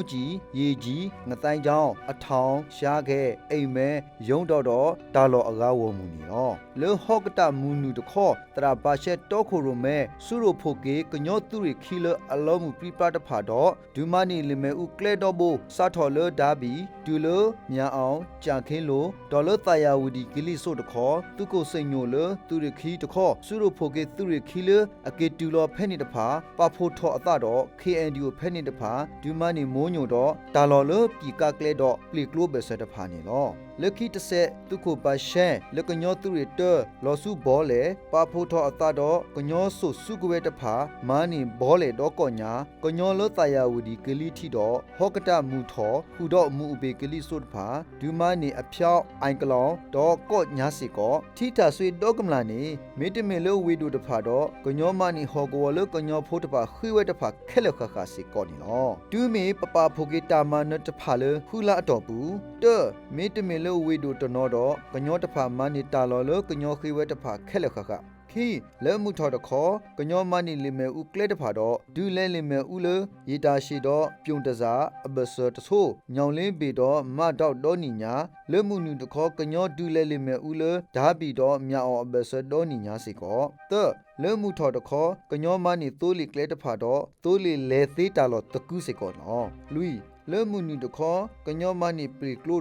ယ့ၣ်ကၠံ ငသဲကၠီ အထီၣ် ရှါခဲ အ့ၣ်မဲ ယိၤဒီးဒီး တၢ်လီၢ်အဂၤဂီၢ်မုၢ်န့ၣ်လီၤ. လၢဟီကတၢ်မုၢ်နုာ်တခီ သရၣ်ဘၣ်ရှဲတီခိၣ်ရိၣ်မဲ စုရိၣ်ဖှိၣ်က့ၤ ကညီသုးရ့ၣ်ခံလၢအလီၤမုၢ်ပြံပြါတဖၣ်ဒီး ဒုးမၤန့ၢ်လ့ၣ်မဲာ်အူကျဲဒီဘိ စးထီၣ်လၢဒါဘံၣ် တုၤလၢ မၠၣ်အီၣ် ကၠၣ်ခ့လိၤ ဒီးလၢသးယၤဝတံၣ်ကလံၤစိးတခီ သုးခိၣ်စ့ၣ်ညိၣ်လၢသုးရ့ၣ်ခံတခီ စုရိၣ်ဖှိၣ်က့ၤသုးရ့ၣ်ခံလၢအက့ၤတုၤလီၤဖဲန့ၣ်တဖၣ် ပာ်ဖှိၣ်ထီၣ်အသးဒီး ခ့ၣ်အဲၣ်ဒူၣ် ဖဲန့ၣ်တဖၣ် ဒုးမၤန့ၢ်မိၢ်ညိၣ်ဒီး တၢ်လီၢ်လၢပံာ်ကါကျဲဒီးပျ့ၤကျိဘၢၣ်စၢၤတဖၣ်န့ၣ်လီၤ. လၢခံတစဲး သုးခိၣ်ဘၣ်ရှဲ လၢကညီသုးရ့ၣ်တၢ လီၤဆူဘီလဲၣ် ပာ်ဖှိၣ်ထီၣ်အသးဒီး ကညီစိာ်စုကဝဲၤတဖၣ် မၤန့ၢ်ဘီလဲၣ်ဒီးကီၢ်ညၣ် ကညီလၢသးယၤဝတံၣ်ကလံၤထံးဒီး ဟီကတၢ်မုၢ်ထီၣ် ဃုာ်ဒီးမုၢ်အူဘ့ၣ်ကလံၤစိးတဖၣ် ဒုးမၤန့ၢ်အဖၠါ အၣ်ကလီၣ် ဒီးကီၢ်ညၣ်စ့ၢ်ကီး ထံထၣ်စွ့ဒီကမျၢ်န့ၣ် မ့တမ့ၢ်လၢဝ့ၢ်ဒိၣ်တဖၣ်ဒီး ကညီမၤန့ၢ်ဟီၣ်ကဝီၤလၢကညီဖိတဖၣ်ဃ့ဝဲတဖၣ်ခဲလၢာ်ဃၣ်ဃၣ်စ့ၢ်ကီးန့ၣ်လီၤ. တုၤမ့ၢ်ပပာ်ဖှိၣ်က့ၤတၢ်မၤနၢၤတဖၣ်လၢဃုလါအတီၢ်ပူၤ, တၢ, မ့တမ့ၢ်လၢဝ့ၢ်ဒိၣ်တနီၤဒီး ကညီတဖၣ်မၤန့ၢ်တၢ်လီၢ်လၢကညီဃ့ဝဲတဖၣ်ခဲလၢာ်ဃၣ်ဃၣ်, ခံ, လၢမုၢ်ထီၣ်တခီ ကညီမၤန့ၢ်လ့ၣ်မဲာ်အူကျဲတဖၣ်ဒီး ဒုးလဲၤလ့ၣ်မဲာ်အူလၢ ယ့ၣ်တၢ်ၡ့ၣ်ဒီး ပၠိၣ်တစၣ် အဘၢၣ်စၢၤတဆိ, ညီၣ်လ့ဘ့ၣ်ဒီး မၢ်ဒီးဒီနံၣ်ညါ, လၢမုၢ်နုာ်တခီ ကညီဒုးလဲၤလ့ၣ်မဲာ်အူလၢ ဒါဘံၣ်ဒီး မၠၣ်အီၣ်အဘၢၣ်စၢၤဒီနံၣ်ညါစ့ၢ်ကီး, သၢ, လၢမုၢ်ထီၣ်တခီ ကညီမၤန့ၢ်သိလ့ၣ်ကျဲတဖၣ်ဒီး သိလ့ၣ်လဲၤသ့တၢ်လီၢ်သကုၤစ့ၢ်ကီးန့ၣ်လီၤ. လွံၢ်, လၢမုၢ်နုာ်တခီ ကညီမၤန့ၢ်ပျ့ၤကျိ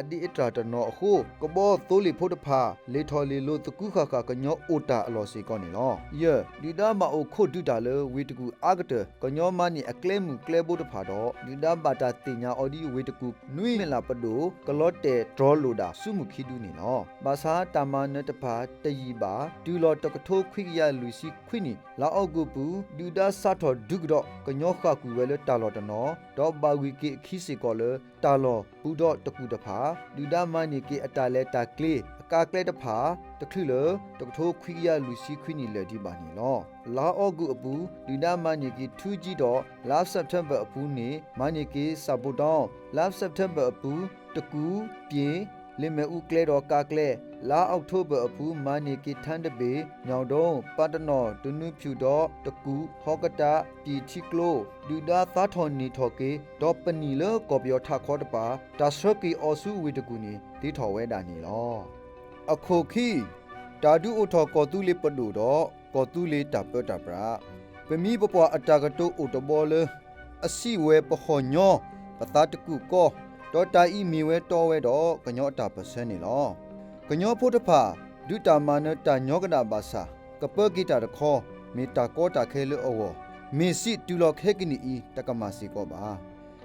ဒီး အဒ့အတြၢ်တနီၤအဃိ ကဘီသိလ့ၣ်ဖိတဖၣ် လ့ၣ်ထီၣ်လ့ၣ်လီၤသကုၤဃၣ်ဃၣ် ကညီအိၣ်တၢ်အလီၢ်စ့ၢ်ကီးန့ၣ်လီၤ. ယဲၢ်, ဒုၣ်ဒါဘၣ်အိၣ်ခိးဒုးတၢ်လၢဝ့ၢ်တကူၣ်အါကတၢၢ် ကညီမၤန့ၢ်အကျဲမုၢ်ကျဲဘိတဖၣ်ဒီး ဒုၣ်ဒါဘၣ်တၢ်သ့ၣ်ညါအီၤဒ်ဝ့ၢ်တကူၣ် နွံမ့ၣ်လးပဒိၣ် ကလီၤတဲာ်တြီလိာ်ဒၣ်ဆူမုၢ်ခံဒုန့ၣ်လီၤ. ဘၣ်ဆၣ်တၢ်မၤနၢၤတဖၣ်တယံာ်ဘၣ် တုၤလီၤတကထိခွံကယၤလွံၢ်ဆံခွံနံၣ် လါအီကူးပူၤ ဒုၣ်ဒါစးထီၣ်ဒုးကဒီး ကညီဃၣ်ကွံာ်ဝဲလၢတၢ်လီၢ်တနီၤ ဒီးဘၣ်ဂံၢ်က့ၤ ခံစ့ၢ်ကီးလၢ တၢ်လီၢ်ပူၤဒီးတကူၣ်တဖၣ် ဒုၣ်ဒါမၤန့ၢ်က့ၤအတၢ်လဲၤတၢ်ကျဲ အကါကျဲတဖၣ် တချုးလၢ တကထိခွံကယၤလွံၢ်ဆံခွံနံၣ်လၢာ်ဒံးဘၣ်န့ၣ်လီၤ. လါအီကူးအပူၤ ဒုၣ်ဒါမၤန့ၢ်က့ၤထူကၠံဒီး လါစဲးပထ့ဘၢၣ်အပူၤန့ၣ် မၤန့ၢ်က့ၤစၣ်ဘိးဒီ, လါစဲးပထ့ဘၢၣ်အပူၤ တကူၣ်, ပၠ့ၣ်, လ့ၣ်မဲာ်အူကျဲဒီးကါကျဲ, လါအီးကထိဘၢၣ်အပူၤ မၤန့ၢ်က့ၤထၣ်တဘ့ၣ်, ညီၣ်ဒိ, ပၣ်တနီၣ်, တနူဖၠူၣ်ဒီးတကူၣ်, ဟီကတၣ်, ပၠ့ၣ်ထံကျိ, ဒုၣ်ဒါသါထီၣ်န့ၢ်ထီၣ်က့ၤ ဒီးပနံၣ်လၢကီၢ်ပယီၤထးခီတပၤ တၢ်ဆှၢက့ၤအီၤဆူဝ့ၢ်တကူၣ်န့ၣ် သ့ထီၣ်ဝဲဒၣ်န့ၣ်လီၤ. အခိၣ်ခံ, တၢ်ဒုးအိၣ်ထီၣ်ကီၢ်သူလ့ၤပဒိၣ်ဒီး ကီၢ်သူလ့ၤတၢ်ပၢတၢ်ပြး, ပမံၤပပှၢ်အတၢ်ကတိၤအိၣ်တဘီလၢ အစံးဝဲပဟီၣ်ညီ, ပသးတကူာ်ကီ, ဒီးတၢ်အံၤမ့ၢ်ဝဲတီဝဲဒီး ကညီအတၢ်ပၢၢ်ဆၢန့ၣ်လီၤ. ကညီဖိတဖၣ် ဒုးတၢ်မၤနၢၤတၢ်ညီကဒၣ်ဘၣ်ဆၣ် ကပၢက့ၤတၢ်တခီ မ့ၢ်တၢ်ကီတၢ်ခဲလၢအဂီၢ်, မ့ၢ်စံးတုၤလီၤခဲကနံၣ်အံၤ တကမၣ်စ့ၢ်ကီးဘၣ်.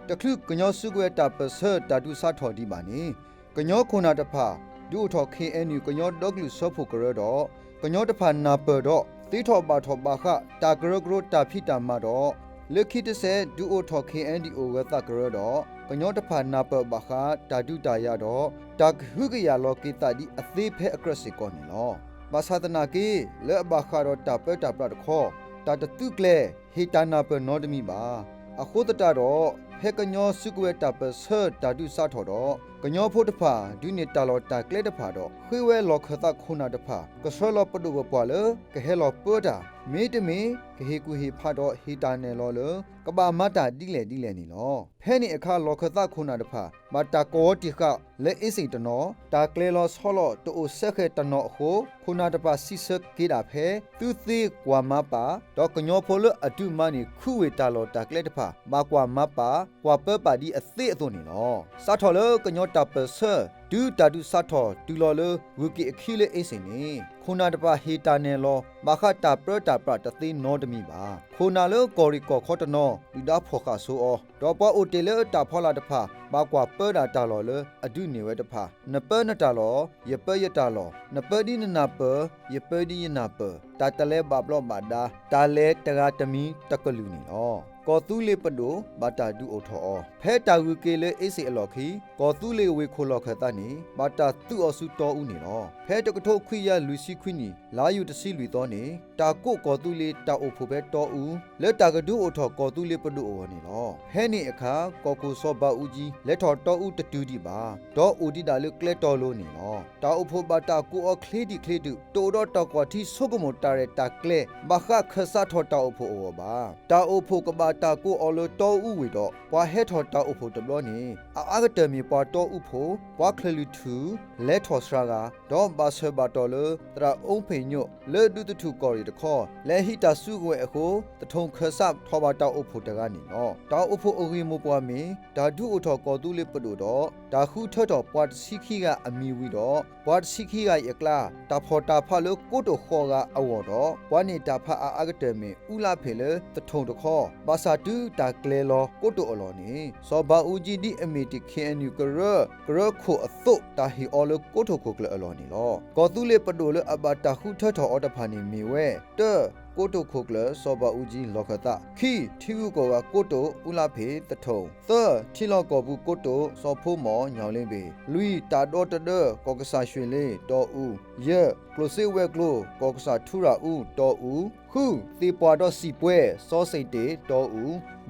တချုးကညီစုကဝဲၤတၢ်ပၢၢ်ဆၢတၢ်ဒုးစးထီၣ်ဒံးဘၣ်န့ၣ် ကညီခိၣ်နၢ်တဖၣ် ဒုးအိၣ်ထီၣ် ခ့ၣ်အဲၣ်ယူၣ် ကညီဒီကလုာ်စၢဖှိၣ်ကရၢဒီး ကညီတဖၣ်နၢ်ပၢၢ်ဒီး သ့ထီၣ်ဘၣ်ထီၣ်ဘၣ်ဃး တၢ်ကရၢကရိတၢ်ဖံးတၢ်မၤဒီး လၢခံတစဲး ဒုးအိၣ်ထီၣ် ခ့ၣ်အဲၣ်ယူၣ် ဂၢၤသးကရၢဒီး ကညီတဖၣ်နၢ်ပၢၢ်ဘၣ်ဃး တၢ်ဒုးတၢ်ယၤဒီး တၢ်ကဟုကယာ်လီၤက့ၤသးဒ်အသ့ဖဲအကြၢးစ့ၢ်ကီးန့ၣ်လီၤ. ဘၣ်ဆၣ်သနာ်က့ လၢအဘၣ်ဃးဒီးတၢ်ပၢတၢ်ပြးတခီ တၢ်တသုးကျဲၤ ဟ့ၣ်တၢ်နၢ်ပၢၢ်နီတမံၤဘၣ်. အဃိသတးဒီး ဖဲကညီစုကဝဲၤတၢ်ပၢၢ်ဆၢတၢ်ဒုးစးထီၣ်ဒီး ကညီဖိတဖၣ် ဒုးန့ၢ်တၢ်လီၢ်တၢ်ကျဲတဖၣ်ဒီး ဃ့ဝဲလီၢ်ခၢၣ်သးခိၣ်နၢ်တဖၣ် ကဆှၢလီၤပဒိၣ်ပပှၢ်လၢ ကဟဲလီၤပၢတၢ် မ့တမ့ၢ် ကဟ့ၣ်ကူၣ်ဟ့ၣ်ဖးဒီးဟ့ၣ်တၢ်နဲၣ်လီၤလၢ ကဘၣ်မၤတၢ်ဒ်လဲၣ်ဒ်လဲၣ်န့ၣ်လီၤ. ဖဲန့ၣ်အခါ လီၢ်ခၢၣ်သးခိၣ်နၢ်တဖၣ် ဘၣ်တၢ်ကိးတံာ်ဃာ်လၢအ့စ့ၣ်တနီၤ, တၢ်ကျဲၤလီၤဆီလီၤတအိၣ်စဲဃဲၤတနီၤအဃိ ခိၣ်နၢ်တဖၣ်စံးဆၢက့ၤဒၣ်ဖဲ သုသ့ကွၢ်မၤပာ်, ဒီးကညီဖိလၢအဒုးမၤန့ၢ်ခူဝ့ၢ်တၢ်လီၢ်တၢ်ကျဲတဖၣ် ဘၣ်ကွၢ်မၤပာ် ကွၢ်ပၢပာ်ဒ်အသ့အသိးန့ၣ်လီၤ. စးထီၣ်လၢကညီတၢ်ပၢၢ်ဆၢ တုၤတၢ်ဒုးစးထီၣ်တုၤလီၤလၢ ဂုၢ်က့ၤအခံလၢအ့စ့ၣ်န့ၣ် ခိၣ်နၢ်တဖၣ်ဟ့ၣ်တၢ်နဲၣ်လီၤ ဘၣ်ဃးတၢ်ပၢတၢ်ပြးတသ့နီတမံၤဘၣ်. ခိၣ်နၢ်လၢကီၢ်ရ့ၣ်ကီၢ်ခီတနီၤ ဒုၣ်ဒါဖီၣ်ဃာ်ဆိအီၤ, ဒီးပှၤအိၣ်တ့ၢ်လၢတၢ်ဖီလာ်တဖၣ် ဘၣ်ကွၢ်ပၢဒၣ်တၢ်လီၢ်လၢအဒုးန့ၢ်ဝဲတဖၣ်, နပၢနတၢ်လီၢ်, ယပၢယတၢ်လီၢ်, နပၢဒ်နနၢ်ပၢၢ်, ယပၢဒ်ယနၢ်ပၢၢ်, တၢ်တလဲၤဘၣ်ဘျီးဘၣ်ဒါ, တၢ်လဲၤတဂၤတမံၤတကလုာ်န့ၣ်လီၤ. ကီၢ်သူလ့ၤပဒိၣ် ဘၣ်တၢ်ဒုးအိၣ်ထီၣ်အီၤ, ဖဲတၢ်ဂုၢ်က့ၤလၢအ့စ့ၣ်အလီၢ်ခံ ကီၢ်သူလ့ၤဝ့ၢ်ခိၣ်လီၢ်ခၢၣ်သးန့ၣ် ဘၣ်တၢ်သုးအီၤဆူတီအူန့ၣ်လီၤ. ဖဲတကထိခွံကယၤလွံၢ်ဆံခွံနံၣ် လါယူၤတဆံလွံၢ်သီန့ၣ် တၢ်ကိးကီၢ်သူလ့ၤတၢ်အိၣ်ဖှိၣ်ဖဲတီအူ လၢတၢ်ကဒုးအိၣ်ထီၣ်ကီၢ်သူလ့ၤပဒိၣ်အဂီၢ်န့ၣ်လီၤ. ဖဲန့ၣ်အခါ ကီၢ်ခိၣ်စီၤဘးအူကၠံ လဲၤထီၣ်တီအူတတုၤဒံးဘၣ်, ဒီးအိၣ်ဒံးဒၣ်လၢကျဲတီလိၤန့ၣ်လီၤ. တၢ်အိၣ်ဖှိၣ်ဘၣ်တၢ်ကိးအီၤချ့ဒံးချ့ဒုး တအိၣ်ဒီးတၢ်ကွၢ်ထံဆိကမိၣ်တၢ်ရဲၣ်တၢ်ကျဲၤ ဘၣ်ဃးခၢၣ်စးထီၣ်တၢ်အိၣ်ဖှိၣ်အဂီၢ်ဘၣ်. တၢ်အိၣ်ဖှိၣ်ကဘၣ်တၢ်ကိးအီၤလၢတီအူဝ့ၢ်ဒီး ပှၤဟဲထီၣ်တၢ်အိၣ်ဖှိၣ်တဘျီန့ၣ် အအါကတၢၢ်မ့ၢ်ပှၤတီအူဖိ ပှၤချၢၣ်လွံၢ်ထူၣ် လဲၤထီၣ်စှၤဂၤ, ဒီးဘၣ်ဆၢဘၣ်တီၢ်လၢ သရၣ်အူဖ့ၣ်ညိၣ် လၢဒူသထူၣ်ကီၢ်ရ့ၣ်တခီ လဲၤဟံးတၢ်စုကဝဲၤအဃိ သထိၣ်ခၢၣ်စးထီၣ်ဘၣ်တၢ်အိၣ်ဖှိၣ်တဂၤန့ၣ်လီၤ. တၢ်အိၣ်ဖှိၣ်အဂ့ၢ်မိၢ်ပှၢ်မ့ၢ် တၢ်ဒုးအိၣ်ထီၣ်ကီၢ်သူလ့ၤပဒိၣ်ဒီး တၢ်ဃုထၢထီၣ်ပှၤတဆံခံဂၤအမံၤဝံၤဒီး ပှၤတဆံခံဂၤအံၤအကျါ တၢ်ဖီၣ်တၢ်ဖးလၢကိတိာ်ဃိးဂၤအဂီၢ်ဒီး ပှၤန့ၢ်တၢ်ဖးအါအါကတၢၢ်မ့ၢ် အူလါဖ့ၣ်လၢသထိၣ်တခီ, ဘၣ်ဆၣ်တုၤတၢ်ကျဲၤလီၤကိတိာ်အလီၢ်န့ၣ် စီၤဘးအူကၠံဒ်အမ့ၢ်တ့ၢ် ခ့ၣ်အဲၣ်ယူၣ် ကရၢ ကရၢခိၣ်အသိး တၢ်ဟ့ၣ်အီၤလၢကိတိာ်ခိၣ်ကျၢၢ်အလီၢ်န့ၣ်လီၤ. ကီၢ်သူလ့ၤပဒိၣ်လၢအဘၣ်တၢ်ဃုထၢထီၣ်အီၤတဖၣ်န့ၣ်မ့ၢ်ဝဲ တၢ, ကိတိာ်ခိၣ်ကျၢၢ် စီၤဘးအူကၠံ လီၢ်ခၢၣ်သး, ခံ, ထံဂုၤကီၢ်ဂၤကိတိာ် အူလါဖ့ၣ် သထိၣ်, သၢ, ထံလီၢ်ကီၢ်ပူၤကိတိာ် စီၤဖိမီၢ် ညၣ်လ့ဘ့ၣ်, လွံၢ်, တၢ်ဒီတဒၢ ကီၢ်ကစၢ်ရွှ့ၣ်လ့ၤ တီအူ, ယဲၢ်, ကျိၣ်စ့ဝဲၤကျိၤ ကီၢ်ကစၢ်ထူရၤအူ တီအူ, ဃု, သ့ၣ်ပှၢ်ဒီးစံၣ်ပှဲၤ စီၤစ့ၣ်တ့ၣ် တီအူ,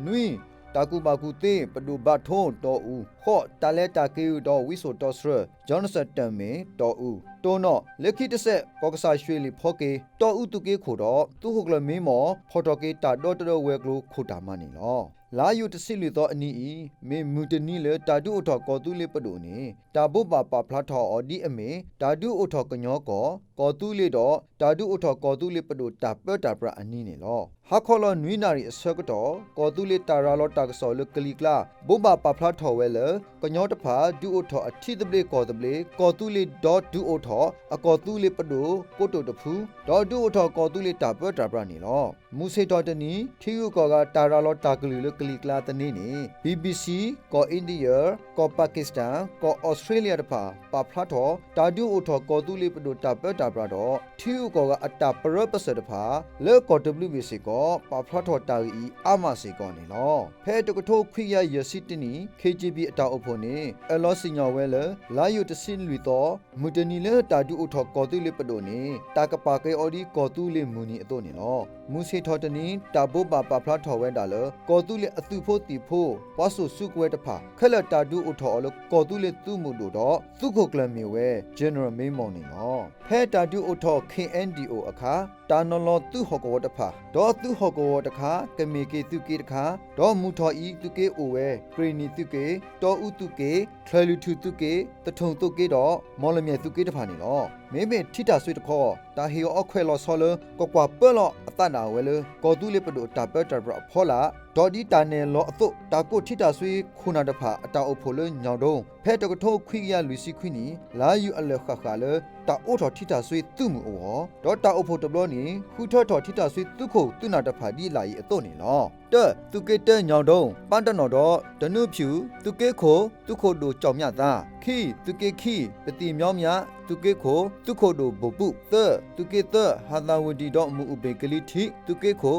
နွံ, တၢ်ကူၣ်ဘၣ်ကူၣ်သ့ ပဒိၣ်ဘးထိ တီအူ, ဃိး, တၢ်လဲၤတၢ်က့ၤအုၣ်ဒီးဝံစိာ်တီဆှၢ ကၠီနစၢၣ်တၢၣ်မ့ၣ် တီအူ, တိၢ်နီၣ်, လၢခံတစဲး ကီၢ်ကစၢ်ရွှ့ၣ်လ့ၤဖီက့ၤ တီအူသုးက့ခိၣ်ဒီး သုးခိၣ်ကျၢၢ်မ့မီၢ် ဖီၣ်ထီၣ်က့ၤတၢ်ဒီတဒၢဝဲၤကျိၤခိၣ်တၢ်မၤန့ၣ်လီၤ. လါယူၤတဆံလွံၢ်သီအနံၤအံၤ မ့ၢ်မုၢ်တနံၤလၢတၢ်ဒုးအိၣ်ထီၣ်ကီၢ်သူလ့ၤပဒိၣ်န့ၣ် တၢ်ဘိးဘၣ်ပာ်ဖျါထီၣ်အီၤဒ်အမ့ၢ် တၢ်ဒုးအိၣ်ထီၣ်ကညီကီၢ်, ကီၢ်သူလ့ၤဒီး တၢ်ဒုးအိၣ်ထီၣ်ကီၢ်သူလ့ၤပဒိၣ်တၢ်ပၢတၢ်ပြးအနံၤန့ၣ်လီၤ. ဟါခီလီၤနွံနၣ်ရံၣ်အဆၢကတီၢ် ကီၢ်သူလ့ၤတၢ်ရၤလီၤတၢ်ကစီၣ်လၢကလံၤကျါ ဘိးဘၣ်ပာ်ဖျါထီၣ်ဝဲလၢ ကညီတဖၣ် ဒုးအိၣ်ထီၣ်အထံသဘျ့ကီၢ်သဘျ့ ကီၢ်သူလ့ၤဒီးဒုးအိၣ်ထီၣ် အကီၢ်သူလ့ၤပဒိၣ်ကိတိာ်တဖု ဒီးဒုးအိၣ်ထီၣ်ကီၢ်သူလ့ၤတၢ်ပၢတၢ်ပြးန့ၣ်လီၤ. မုၢ်ဆ့ၣ်ထီၣ်တနံၤ ထံဂုၤကီၢ်ဂၤတၢ်ရၤလီၤတၢ်ကလုၢ်လၢကလံၤကျါသန့န့ၣ် ဘံဘံစံ, ကီၢ်အ့ဒံယၢၣ်, ကီၢ်ပၣ်က့စတၣ်, ကီၢ်အီစထြ့လယါတဖၣ် ပာ်ဖျါထီၣ် တၢ်ဒုးအိၣ်ထီၣ်ကီၢ်သူလ့ၤပဒိၣ်တၢ်ပၢတၢ်ပြးဒီး ထံဂုၤကီၢ်ဂၤအတၢ်ပရၢပစၢၢ်တဖၣ် လၢကီၢ်တဘျုးဘ့ၣ်စ့ၢ်ကီး ပာ်ဖျါထီၣ်တၢ်ဂ့ၢ်အံၤအါမးစ့ၢ်ကီးန့ၣ်လီၤ. ဖဲတကထိခွံကယၤယဲၢ်ဆံတနံၣ် ခ့ကၠ့ဘံၣ် အတၢ်အိၣ်ဖှိၣ်န့ၣ် အၢၣ်လီၤစံၣ်ညီၣ်ဝဲလၢ လါယူၤတဆံလွံၢ်သီ မုၢ်တနံၤလၢတၢ်ဒုးအိၣ်ထီၣ်ကီၢ်သူလ့ၤပဒိၣ်န့ၣ် တၢ်ကပာ်ကဲအီၤဒ်ကီၢ်သူလ့ၤမုၢ်နံၤအသိးန့ၣ်လီၤ. မုၢ်ဆ့ၣ်ထီၣ်တနံၤ တၢ်ဘိးဘၣ်ပာ်ဖျါထီၣ်ဝဲဒၣ်လၢ ကီၢ်သူလ့ၤအသုးဖိသံၣ်ဖိ ပှၤစိာ်စုကဝဲၤတဖၣ် ခဲလၢာ်တၢ်ဒုးအိၣ်ထီၣ်အီၤလၢကီၢ်သူလ့ၤသုးမုၢ်ဒိၣ်ဒီး သုးခိၣ်ကျၢၢ်မ့ၢ်ဝဲ General မ့မီၣ်န့ၣ်လီၤ. ဖဲတၢ်ဒုးအိၣ်ထီၣ် ခ့ၣ်အဲၣ်ဒံၣ်အိၣ် အခါ တၢ်နီၤလီၤသုးဟီၣ်ကဝီၤတဖၣ် ဒီးသုးဟီၣ်ကဝီၤတခါ ကမ့ၢ်က့ၤသုးက့တခါ ဒီးမုၢ်ထီၣ်အံၤသုးက့အိၣ်ဝဲ ကရ့ၣ်နံၣ်သုးက့, တီအူသုးက့, ချၢၣ်လွံၢ်ထူၣ်သုးက့, သထူၣ်သုးက့ဒီး မီၣ်လမၠဲၣ်သုးက့တဖၣ်န့ၣ်လီၤ. မ့မ့ၢ်ထံတၢ်စွ့တခီ တၢ်ဟ့ၣ်အီၤအီခွဲးလီၤဆီလၢ ကကွၢ်ပၢလီၤအသးဒၣ်ဝဲလၢ ကီၢ်သူလ့ၤပဒိၣ်တၢ်ပၢတၢ်ပြးအဖီလာ် ဒီးဒ်တၢ်နဲၣ်လီၤအသိး တၢ်ကိးထံတၢ်စွ့ခိၣ်နၢ်တဖၣ်အတၢ်အိၣ်ဖှိၣ်လၢညီၣ်ဒိ ဖဲတကထိခွံကယၤလွံၢ်ဆံခွံနံၣ် လါယူၤအလၢာ်ဃၣ်ဃၣ်လၢ တၢ်အိးထီၣ်ထံတၢ်စွ့သုးမုၢ်အဂီၢ် ဒီးတၢ်အိၣ်ဖှိၣ်တဘျီန့ၣ် ဃုထၢထီၣ်ထံတၢ်စွ့သုးခိၣ်သုးနၢ်တဖၣ်ဒ်လာ်အံၤအသိးန့ၣ်လီၤ. တၢ, သုးက့တၢညီၣ်ဒိ ပၣ်တနီၣ်ဒီး တနူဖၠူၣ် သုးက့ခိၣ် သုးခိၣ်ဒိၣ်ကၠီၣ်မျၣ်သါ, ခံ, သုးက့ခံ ပသံၣ်မၠီမၠၣ် သုးက့ခိၣ် သုးခိၣ်ဒိၣ်ဘိၣ်ပူၣ်, သၢ, သုးက့သၢ ဟးသၣ်ဝ့ၢ်ဒံၣ်ဒီးမူၣ်အူၣ်ဘ့ၣ်ကလံၤထံး သုးက့ခိၣ် သုးခိၣ်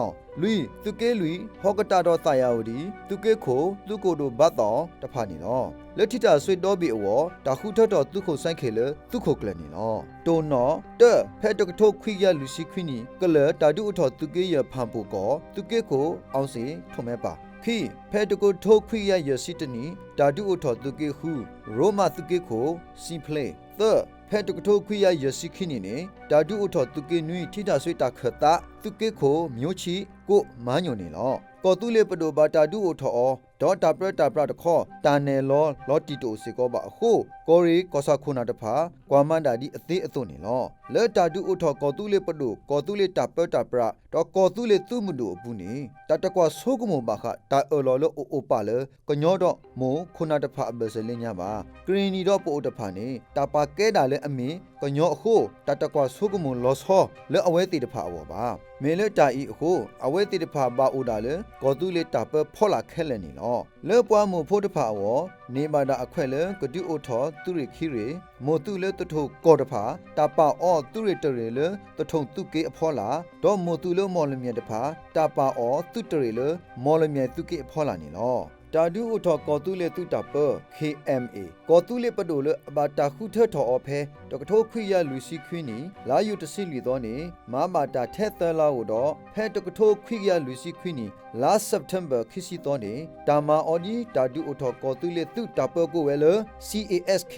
ဒိၣ်သ့အီၣ်, လွံၢ်, သုးက့လွံၢ် ဟီၣ်ကတၣ်ဒီးသးယၤဝတံၣ် သုးက့ခိၣ် သုးခိၣ်ဒိၣ်ဘါသီၣ်တဖၣ်န့ၣ်လီၤ. လၢထံတၢ်စွ့ဒီဘ့ၣ်အဂီၢ် တၢ်ဃုထၢထီၣ်သုးခိၣ်စဲခဲၣ်လၢသုးခိၣ်ကျၢၢ်န့ၣ်လီၤ. တိၢ်နီၣ်, တၢ, ဖဲတကထိခွံကယၤလွံၢ်ဆံခွံနံၣ် ကလၢၢ်တၢ်ဒုးအိၣ်ထီၣ်သုးက့ယဲၢ်ဖၣ်ပူၣ်ကီၢ် သုးက့ခိၣ် အောင်ဇေယျထွန်း မ့ၢ်ပၢ်, ခံ, ဖဲတကထိခွံကယၤယဲၢ်ဆံတနံၣ် တၢ်ဒုးအိၣ်ထီၣ်သုးက့ဃု ရိမးသုးက့ခိၣ် စံဖျ့, သၢ, ဖဲတကထိခွံကယၤယဲၢ်ဆံခံနံၣ်န့ၣ် တၢ်ဒုးအိၣ်ထီၣ်သုးက့နွံ ထံတၢ်စွ့တၢ်ခၢၣ်သး သုးက့ခိၣ် မျိုးချစ် ကိုမန်းညို န့ၣ်လီၤ. ကီၢ်သူလ့ၤပဒိၣ်ဘၣ်တၢ်ဒုးအိၣ်ထီၣ်အီၤ ဒီးတၢ်ပၢတၢ်ပြးတခီ တၢ်နဲၣ်လီၤလီၤတံၢ်တအိၣ်စ့ၢ်ကီးဘၣ်အဃိ ကီၢ်ရ့ၣ်ကီၢ်ဆၣ်ခိၣ်နၢ်တဖၣ် ကွၢ်မၤဒၣ်ဒ်အသ့အသိးန့ၣ်လီၤ. လၢတၢ်ဒုးအိၣ်ထီၣ်ကီၢ်သူလ့ၤပဒိၣ် ကီၢ်သူလ့ၤတၢ်ပၢတၢ်ပြး ဒီးကီၢ်သူလ့ၤသုးမုၢ်ဒိၣ်အပူၤန့ၣ် တၢ်တကွၢ်ဆိကမိၣ်ဘၣ်ဃး တၢ်အၢၣ်လီၤလၢအအိၣ်အပာ်လၢ ကညီဒီးမိၢ်ခိၣ်နၢ်တဖၣ်အဘၢၣ်စၢၤလၢညါဘၣ်. ကရ့ၣ်နံၣ်ဒီးပအိၣ်တဖၣ်န့ၣ် တၢ်ပာ်ကဲဒၣ်လၢအမ့ၢ်ကညီအဃိ တၢ်တကွၢ်ဆိကမိၣ်လီၤဆီလၢအဝဲသ့ၣ်တဖၣ်အဂီၢ်ဘၣ်. မ့ၢ်လၢတၢ်အံၤအဃိ အဝဲသ့ၣ်တဖၣ်ဘၣ်အိၣ်ဒၣ်လၢ ကီၢ်သူလ့ၤတၢ်ပၢဖီလာ်ခဲလၢာ်န့ၣ်လီၤ. လၢပှၤမိၢ်ဖိတဖၣ်အဂီၢ် န့ၢ်ဘၣ်ဒၣ်အခွဲးလၢ ကဒုးအိၣ်ထီၣ်သုးရ့ၣ်ခံရ့ၣ်, မိၢ်သုးလၢသထူၣ်ကီၢ်တဖၣ် တၢ်ပာ်အီၤသုးရ့ၣ်တရ့ၣ်လၢ သထူၣ်သုးက့အဖီလာ်, ဒီးမိၢ်သုးလၢမီၣ်လမၠဲၣ်တဖၣ် တၢ်ပာ်အီၤသုးတရ့ၣ်လၢ မီၣ်လမၠဲၣ်သုးက့အဖီလာ်န့ၣ်လီၤ. တၢ်ဒုးအိၣ်ထီၣ်ကီၢ်သူလ့ၤသုးတၢ်ပၢ ခ့ၣ်အဲၣ်အ့ၣ် ကီၢ်သူလ့ၤပဒိၣ်လၢအဘၣ်တၢ်ဃုထၢထီၣ်အီၤဖဲ တကထိခွံကယၤလွံၢ်ဆံခွံနံၣ် လါယူၤတဆံလွံၢ်သီန့ၣ် မၤဘၣ်တၢ်ထဲသၢလါဧိၤဒီး ဖဲတကထိခွံကယၤလွံၢ်ဆံခွံနံၣ် လါစဲးပထ့ဘၢၣ်ခံဆံသီန့ၣ် တၢ်မၤအီၤဒ်တၢ်ဒုးအိၣ်ထီၣ်ကီၢ်သူလ့ၤသုးတၢ်ပၢကိးဝဲလၢ CASK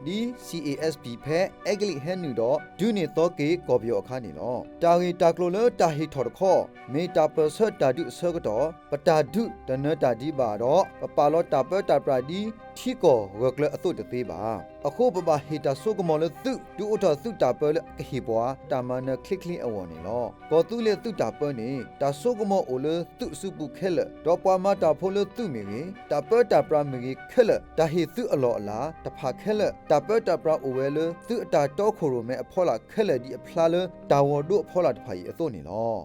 ဒ် CASP ဖဲအဲကလံးဟဲနုာ်ဒီး ဒုးန့ၢ်သီက့ၤကီၢ်ပယီၤအခါန့ၣ်လီၤ. တၢ်ဂ့ၢ်တၢ်ကျိၤလၢတၢ်ဟ့ၣ်ထီၣ်တခီ မ့ၢ်တၢ်ပၢၢ်ဆၢတၢ်ဒုးအဆၢကတီၢ် ပတၢ်ဒုးတနၢၤတၢ်ဒံးဘၣ်ဒီး ပပာ်လီၤတၢ်ပၢတၢ်ပြးဒ်ထံကီၢ်ဂၢၢ်ကျၢၤအသိးတသ့ဘၣ်. အဃိပဘၣ်ဟ့ၣ်တၢ်ဆိကမိၣ်လၢသုး ဒုးအိၣ်ထီၣ်သုးတၢ်ပၢလၢအကဟ့ၣ်ပှၤ တၢ်မၤနၢၤချ့ချ့အဂီၢ်န့ၣ်လီၤ. ကီၢ်သူလ့ၤသုးတၢ်ပၢန့ၣ် တၢ်ဆိကမိၣ်အိၣ်လၢသုးအစုပူၤခဲလၢာ် ဒီးပှၤမၤတၢ်ဖိလၢသုးမ့ၢ်ဂ့ၤ, တၢ်ပၢတၢ်ပြးမ့ၢ်ဂ့ၤခဲလၢာ် တၢ်ဟ့ၣ်သုးအလီၢ်အလၤ တဖၣ်ခဲလၢာ် တၢ်ပၢတၢ်ပြးအိၣ်ဝဲလၢသုးအတၢ်တီခိၣ်ရိၣ်မဲအဖီလာ်ခဲလၢာ်ဒ်အဖျါလၢတၢ်ဂီၤဒိအဖီလာ်တဖၣ်အံၤအသိးန့ၣ်လီၤ.